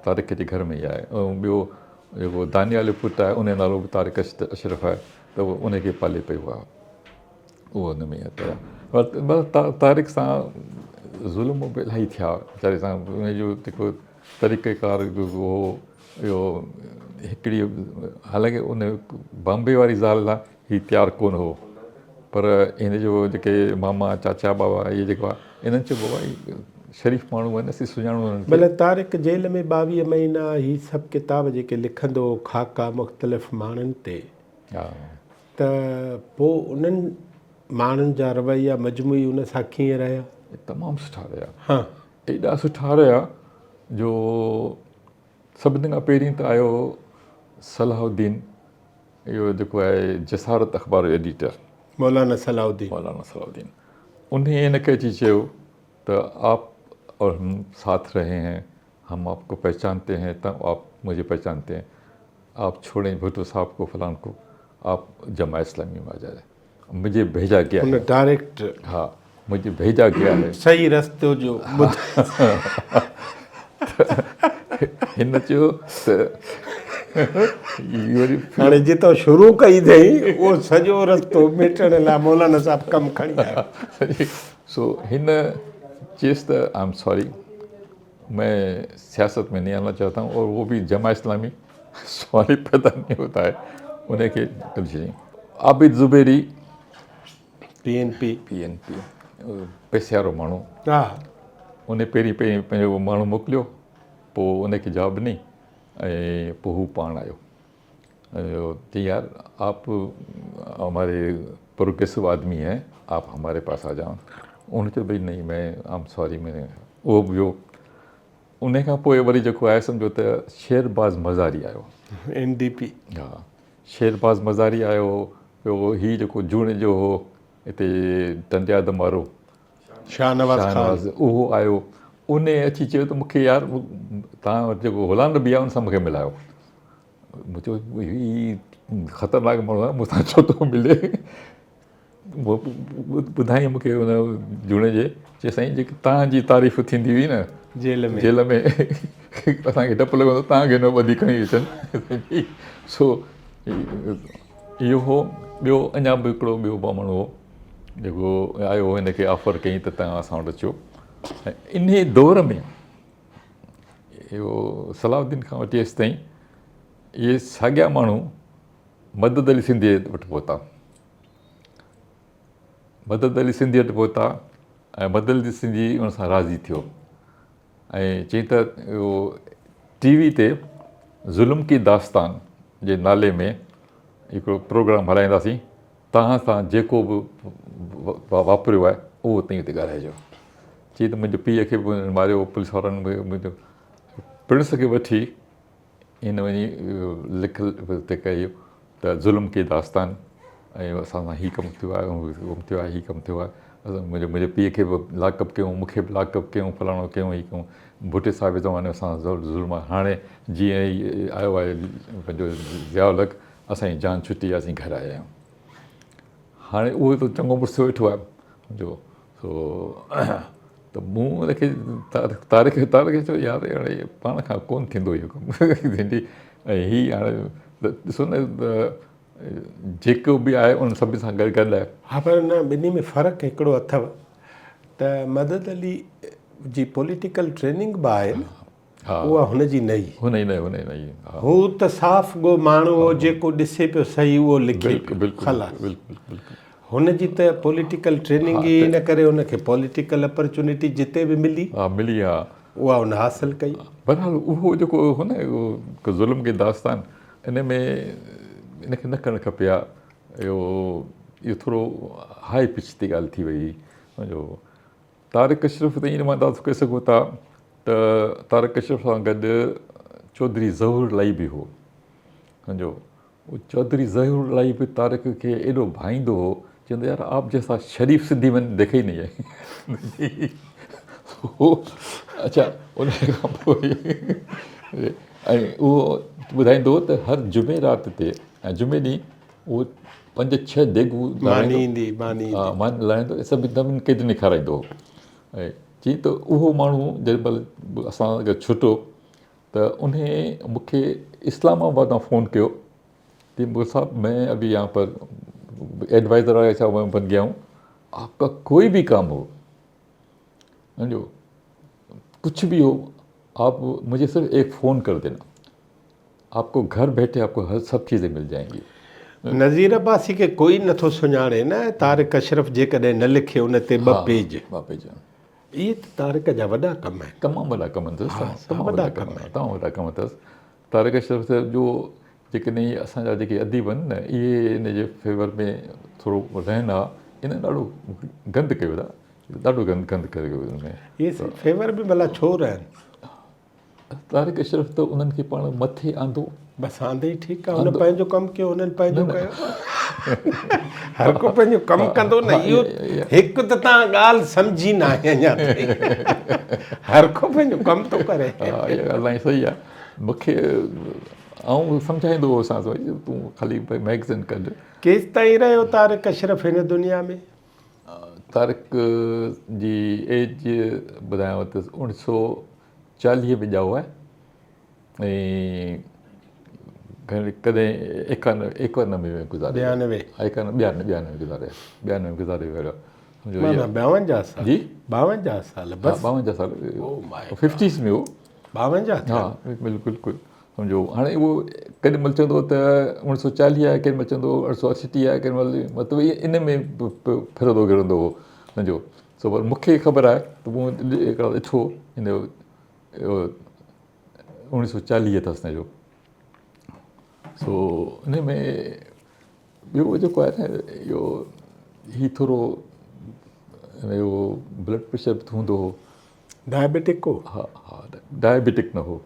Speaker 2: طارق جي گهر ۾ ئي آهي ۽ ٻيو جيڪو دانيال جو پٽ آهي ان جو نالو به طارق اشرف آهي ته اهو ان کي پالي پيو آهي اهو ان ۾ آهي طارق سان ظلم به الاهي ٿيا ويچاري سان ان جو جيڪو طريقه ڪار جيڪو هو اهو هڪڙي حالانڪه ان بامبي واري زال لاء هي تيار ڪونه هو پر هن جو جيڪي ماما چاچا بابا اهي جيڪو آهي انهن چيو بابا هي شريف ماڻهو آهن اسين سڃاڻون انهن کي.
Speaker 1: ڀلا طارق جيل ۾ 22 مهينا هي سڀ ڪتاب جيڪي لکندو هو خاڪا مختلف ماڻهن تي ته پوء انهن ماڻهن جا رويا مجموعي ان سان ڪيئن رهيا؟
Speaker 2: تمام سٺا رهيا. ايڏا سٺا رهيا جو سڀني کان پهرين ته آيو صلاح الدين اهو جيڪو آهي جسارت اخبار جو ايڊيٽر
Speaker 1: مولانا صلاح الدين
Speaker 2: مولانا صلاح الدين انهي هن کي اچي چيو ته آپ اور هم ساٿ رهي هين هم آپ کو پهچانتي هين ته آپ مجهي پهچانتي هين آپ ڇوڙين ڀٽو صاحب کو فلان کو آپ جماعت اسلامي ۾ آ جائي مجهي ڀيجا گيا
Speaker 1: هي. ان ڊائريڪٽ.
Speaker 2: ها مجهي ڀيجا گيا هي.
Speaker 1: صحيح رستو جو ٻڌ.
Speaker 2: هن چيو ته وري
Speaker 1: هاڻي جتان شروع ڪئي اٿئي اهو سڄو رستو ميٽڻ لاء مولانا صاحب ڪم کڻي آيو.
Speaker 2: سو هن چيس ته I am sorry مين سياست ۾ نهين آنا چاهتا هون اور وو به جماعت اسلامي سوال ئي پيدا نهين هوتا هي ان کي ڪڍي ڇڏيائين. Abid Zuberi
Speaker 1: P N P.
Speaker 2: P N P پئسي وارو ماڻهو.
Speaker 1: ها.
Speaker 2: ان پهرين پهرين پنهنجو ماڻهو موڪليو پوء ان کي جواب ڏني ۽ پوء هو پاڻ آيو چئي يار آپ هماري پروگريسو آدمي هين آپ هماري پاس آ جائو ان چيو ڀئي نهين مين I am sorry مين اهو به ويو ان کان پوء وري جيڪو آهي سمجهو ته شير باز مزاري آيو
Speaker 1: اين ڊي پي
Speaker 2: ها شير باز مزاري آيو ٻيو هي جيڪو جوڻيجو هو هتي ٽنڊي آدم وارو
Speaker 1: شاهنواز خان
Speaker 2: اهو آيو ان اچي چيو ته مونکي يار توهان وٽ جيڪو غلام نبي آهي ان سان مونکي ملايو مون چيو هي خطرناڪ ماڻهو آهي مون سان ڇو ٿو ملي ٻڌائين مونکي ان جوڻيجي چي سائين جيڪي توهان جي تعريف ٿيندي هئي نه
Speaker 1: جيل ۾
Speaker 2: جيل ۾ اسان کي ڊپ لڳندو توهان کي نه ٻڌي کڻي اچن سو اهو هو ٻيو اڃا به هڪڙو ٻيو ماڻهو هو جيڪو آيو هو هن کي آفر ڪيائين ته توهان اسان وٽ اچو ۽ انهي دور ۾ اهو صلاح الدين کان وٺي هيستائين اهي ساڳيا ماڻهو مدد علي سنڌيء وٽ پهتا مدد علي سنڌي وٽ پهتا ۽ مدد علي سنڌي ان سان راضي ٿيو ۽ چيائين ته اهو ٽي وي تي ظلم ڪي داستان جي نالي ۾ هڪڙو پروگرام هلائينداسين توهان سان جيڪو به واپريو آهي اهو تئين اتي ڳالهائجو. چيائين ته منهنجي پيء کي به انهن ماريو پوليس وارن منهنجو پڻس کي وٺي هن وڃي لک تي ڪئي ته ظلم ڪي داستان ۽ اسان سان هي ڪم ٿيو آهي هو ڪم ٿيو آهي هي ڪم ٿيو آهي منهنجي منهنجي پيء کي به لاڪ اپ ڪيون مون کي به لاڪ اپ ڪيون فلاڻو ڪيون هي ڪيون ڀٽي صاحب جي زماني ۾ اسان سان ظلم آهي هاڻي جيئن ئي آيو آهي پنهنجو ضياء الحق اسان جي جان ڇٽي آهي اسين گهر آيا آهيون هاڻي اهو ته چڱو مڙس ويٺو آهي جو سو ته مون ان کي طارق طارق کي چيو يار هاڻي پاڻ کان ڪونه ٿيندو اهو ڪم ۽ هي هاڻي ڏسو نه ته جيڪو به آهي ان سڀني سان گڏ گڏ آهي.
Speaker 1: ها پر نه ٻنهي ۾ فرق هڪڙو اٿو ته مدد علي جي پوليٽيڪل ٽريننگ به آهي نه اها هن جي نه هئي.
Speaker 2: هن جي نه هن جي نه هئي.
Speaker 1: هو ته صاف گو ماڻهو هو جيڪو ڏسي پيو صحيح اهو لکي پيو خلاص. هن جي ته پوليٽيڪل ٽريننگ ئي ان ڪري هن کي پوليٽيڪل اپرچونٽي جتي به ملي
Speaker 2: ملي ها
Speaker 1: اها هن حاصل ڪئي.
Speaker 2: بهرحال اهو جيڪو هو نه اهو ظلم ڪي داستان ان ۾ ان کي نه ڪرڻ کپي ها اهو اهو ٿورو هاء پچ تي ڳالهه ٿي وئي سمجهو طارق اشرف ته ائين اندازو ڪري سگهو ٿا ته طارق اشرف سان گڏ چوڌري ظهور الاهي به هو سمجهو چوڌري ظهور الاهي به طارق کي ايڏو ڀائيندو هو چوندو يار آپ جيسا شريف سنڌي مين ديکا ئي نهي هي اڇا ان کان پوء ۽ اهو ٻڌائيندو هو ته هر جمعي رات تي ۽ جمعي ڏينهن اهو پنج ڇهه ديڳون
Speaker 1: ماني ايندي ماني
Speaker 2: ها ماني لاهيندو ۽ سڀني سڀني قيدين کي کارائيندو هو ۽ چي ته اهو ماڻهو جنهن مهل اسان کان ڇٽو ته انهي مون کي اسلام آباد مان فون ڪيو ڪي مغل صاحب مين ابي يهان پر ايڊوائزر آيا ڇا بن گيا هون آپ ڪا ڪوئي به ڪام هو سمجهو ڪجهه به هو آپ مجهي صرف ايڪ فون ڪر دينا آپ ڪو گهر بيٺي آپ ڪو هر سب چيزين مل جائين گي.
Speaker 1: نذير عباسي کي ڪوئي نٿو سڃاڻي نه طارق اشرف جيڪڏهن نه لکي ان تي ٻه پيج.
Speaker 2: ٻه پيج.
Speaker 1: اهي ته طارق جا وڏا ڪم آهن.
Speaker 2: تمام وڏا ڪم اٿس تمام وڏا ڪم آهن تمام وڏا ڪم اٿس طارق اشرف صاحب جو جيڪڏهن اسان جا جيڪي اديب آهن نه اهي ان جي فيور ۾ ٿورو رهن ها ان ڏاڍو گند ڪيو ادا ڏاڍو گند گند ڪيو ان ۾.
Speaker 1: اهي فيور ۾ ڀلا ڇو رهن.
Speaker 2: طارق اشرف ته انهن کي پاڻ مٿي آندو.
Speaker 1: بس آندي ئي ٺيڪ آ هن پنهنجو ڪم ڪيو هنن پنهنجو ڪيو هر ڪو پنهنجو ڪم ڪندو نه اهو هڪ ته تان ڳالهه سمجهي ناهي اڃا تائين هر ڪو پنهنجو ڪم ٿو ڪري.
Speaker 2: ها اها ڳالهه تائين صحيح آ مونکي آئون سمجهائيندو هوسانس تون خالي مئگزين ڪڍ.
Speaker 1: ڪيستائين رهيو طارق اشرف هن دنيا ۾؟
Speaker 2: طارق جي ايج ٻڌايانو ته 1940 ۾ ڄائو آهي. ۽ ڪڏهن ايڪانوي ايڪانوي ۾ گذاري ويو.
Speaker 1: ٻيانوي.
Speaker 2: ايڪانوي ٻيانوي ٻيانوي گذاري ٻيانوي گذاري ويو. سمجهو
Speaker 1: معنيٰ ٻاونجاهه سال.
Speaker 2: جي
Speaker 1: ٻاونجاهه سال بس.
Speaker 2: ٻاونجاهه سال ففٽيز ۾ هو.
Speaker 1: ٻاونجاهه ٿيا.
Speaker 2: ها بلڪل بلڪل سمجهو هاڻي اهو ڪيڏي مهل چوندو ته اوڻيهه سو چاليهه آهي ڪيڏي مهل چوندو اٺ سو اٺٽيهه آهي ڪيڏي مهل مطلب ان ۾ ڦرندو گهرندو هو سمجهو سو پر مون کي خبر آهي ته مون هڪڙو ڏٺو هن جو اوڻيهه سو چاليهه اٿس هن جو سو ان ۾ ٻيو جيڪو آهي نه اهو هي ٿورو هن جو بلڊ پريشر به هوندو هو.
Speaker 1: ڊائبيٽڪ هو؟
Speaker 2: ها ها ڊائبيٽڪ نه هو.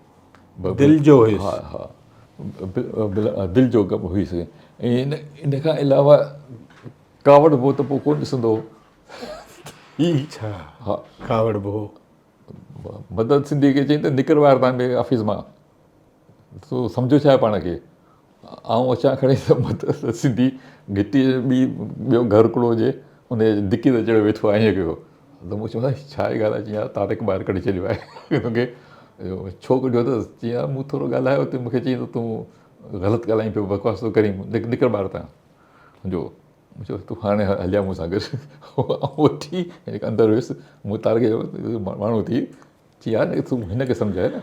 Speaker 1: دل جو هيس.
Speaker 2: ها ها دل جو ڪم هيس ۽ ان کان علاوه ڪاوڙبو ته پوء ڪونه ڏسندو هو.
Speaker 1: اڇا
Speaker 2: ها
Speaker 1: ڪاوڙبو هو.
Speaker 2: مدد سنڌي کي چيائين ته نڪر ٻاهر تان آفيس مان. تو سمجهيو ڇا آهي پاڻ کي؟ آئون اچان کڻي ته مدد سنڌي گهٽي ٻي ٻيو گهر هڪڙو هجي ان جي دڪي تي چڙهيو ويٺو آهي ائين ڪيو ته مون چيو سائين ڇا آهي ڳالهه چيائين يار طارق ٻاهر ڪڍي ڇڏيو آهي توکي ڇو ڪڍيو اٿس چيائين يار مون ٿورو ڳالهايو ته مون کي چيائين ته تون غلط ڳالهائين پيو بڪواس ٿو ڪرين نڪر ٻاهر تان جو مون چيو تون هاڻي هليا مون سان گڏ آئون وٺي اندر ويس مون طارق کي چيو ماڻهو ٿي چي يار تون هن کي سمجهائي نه.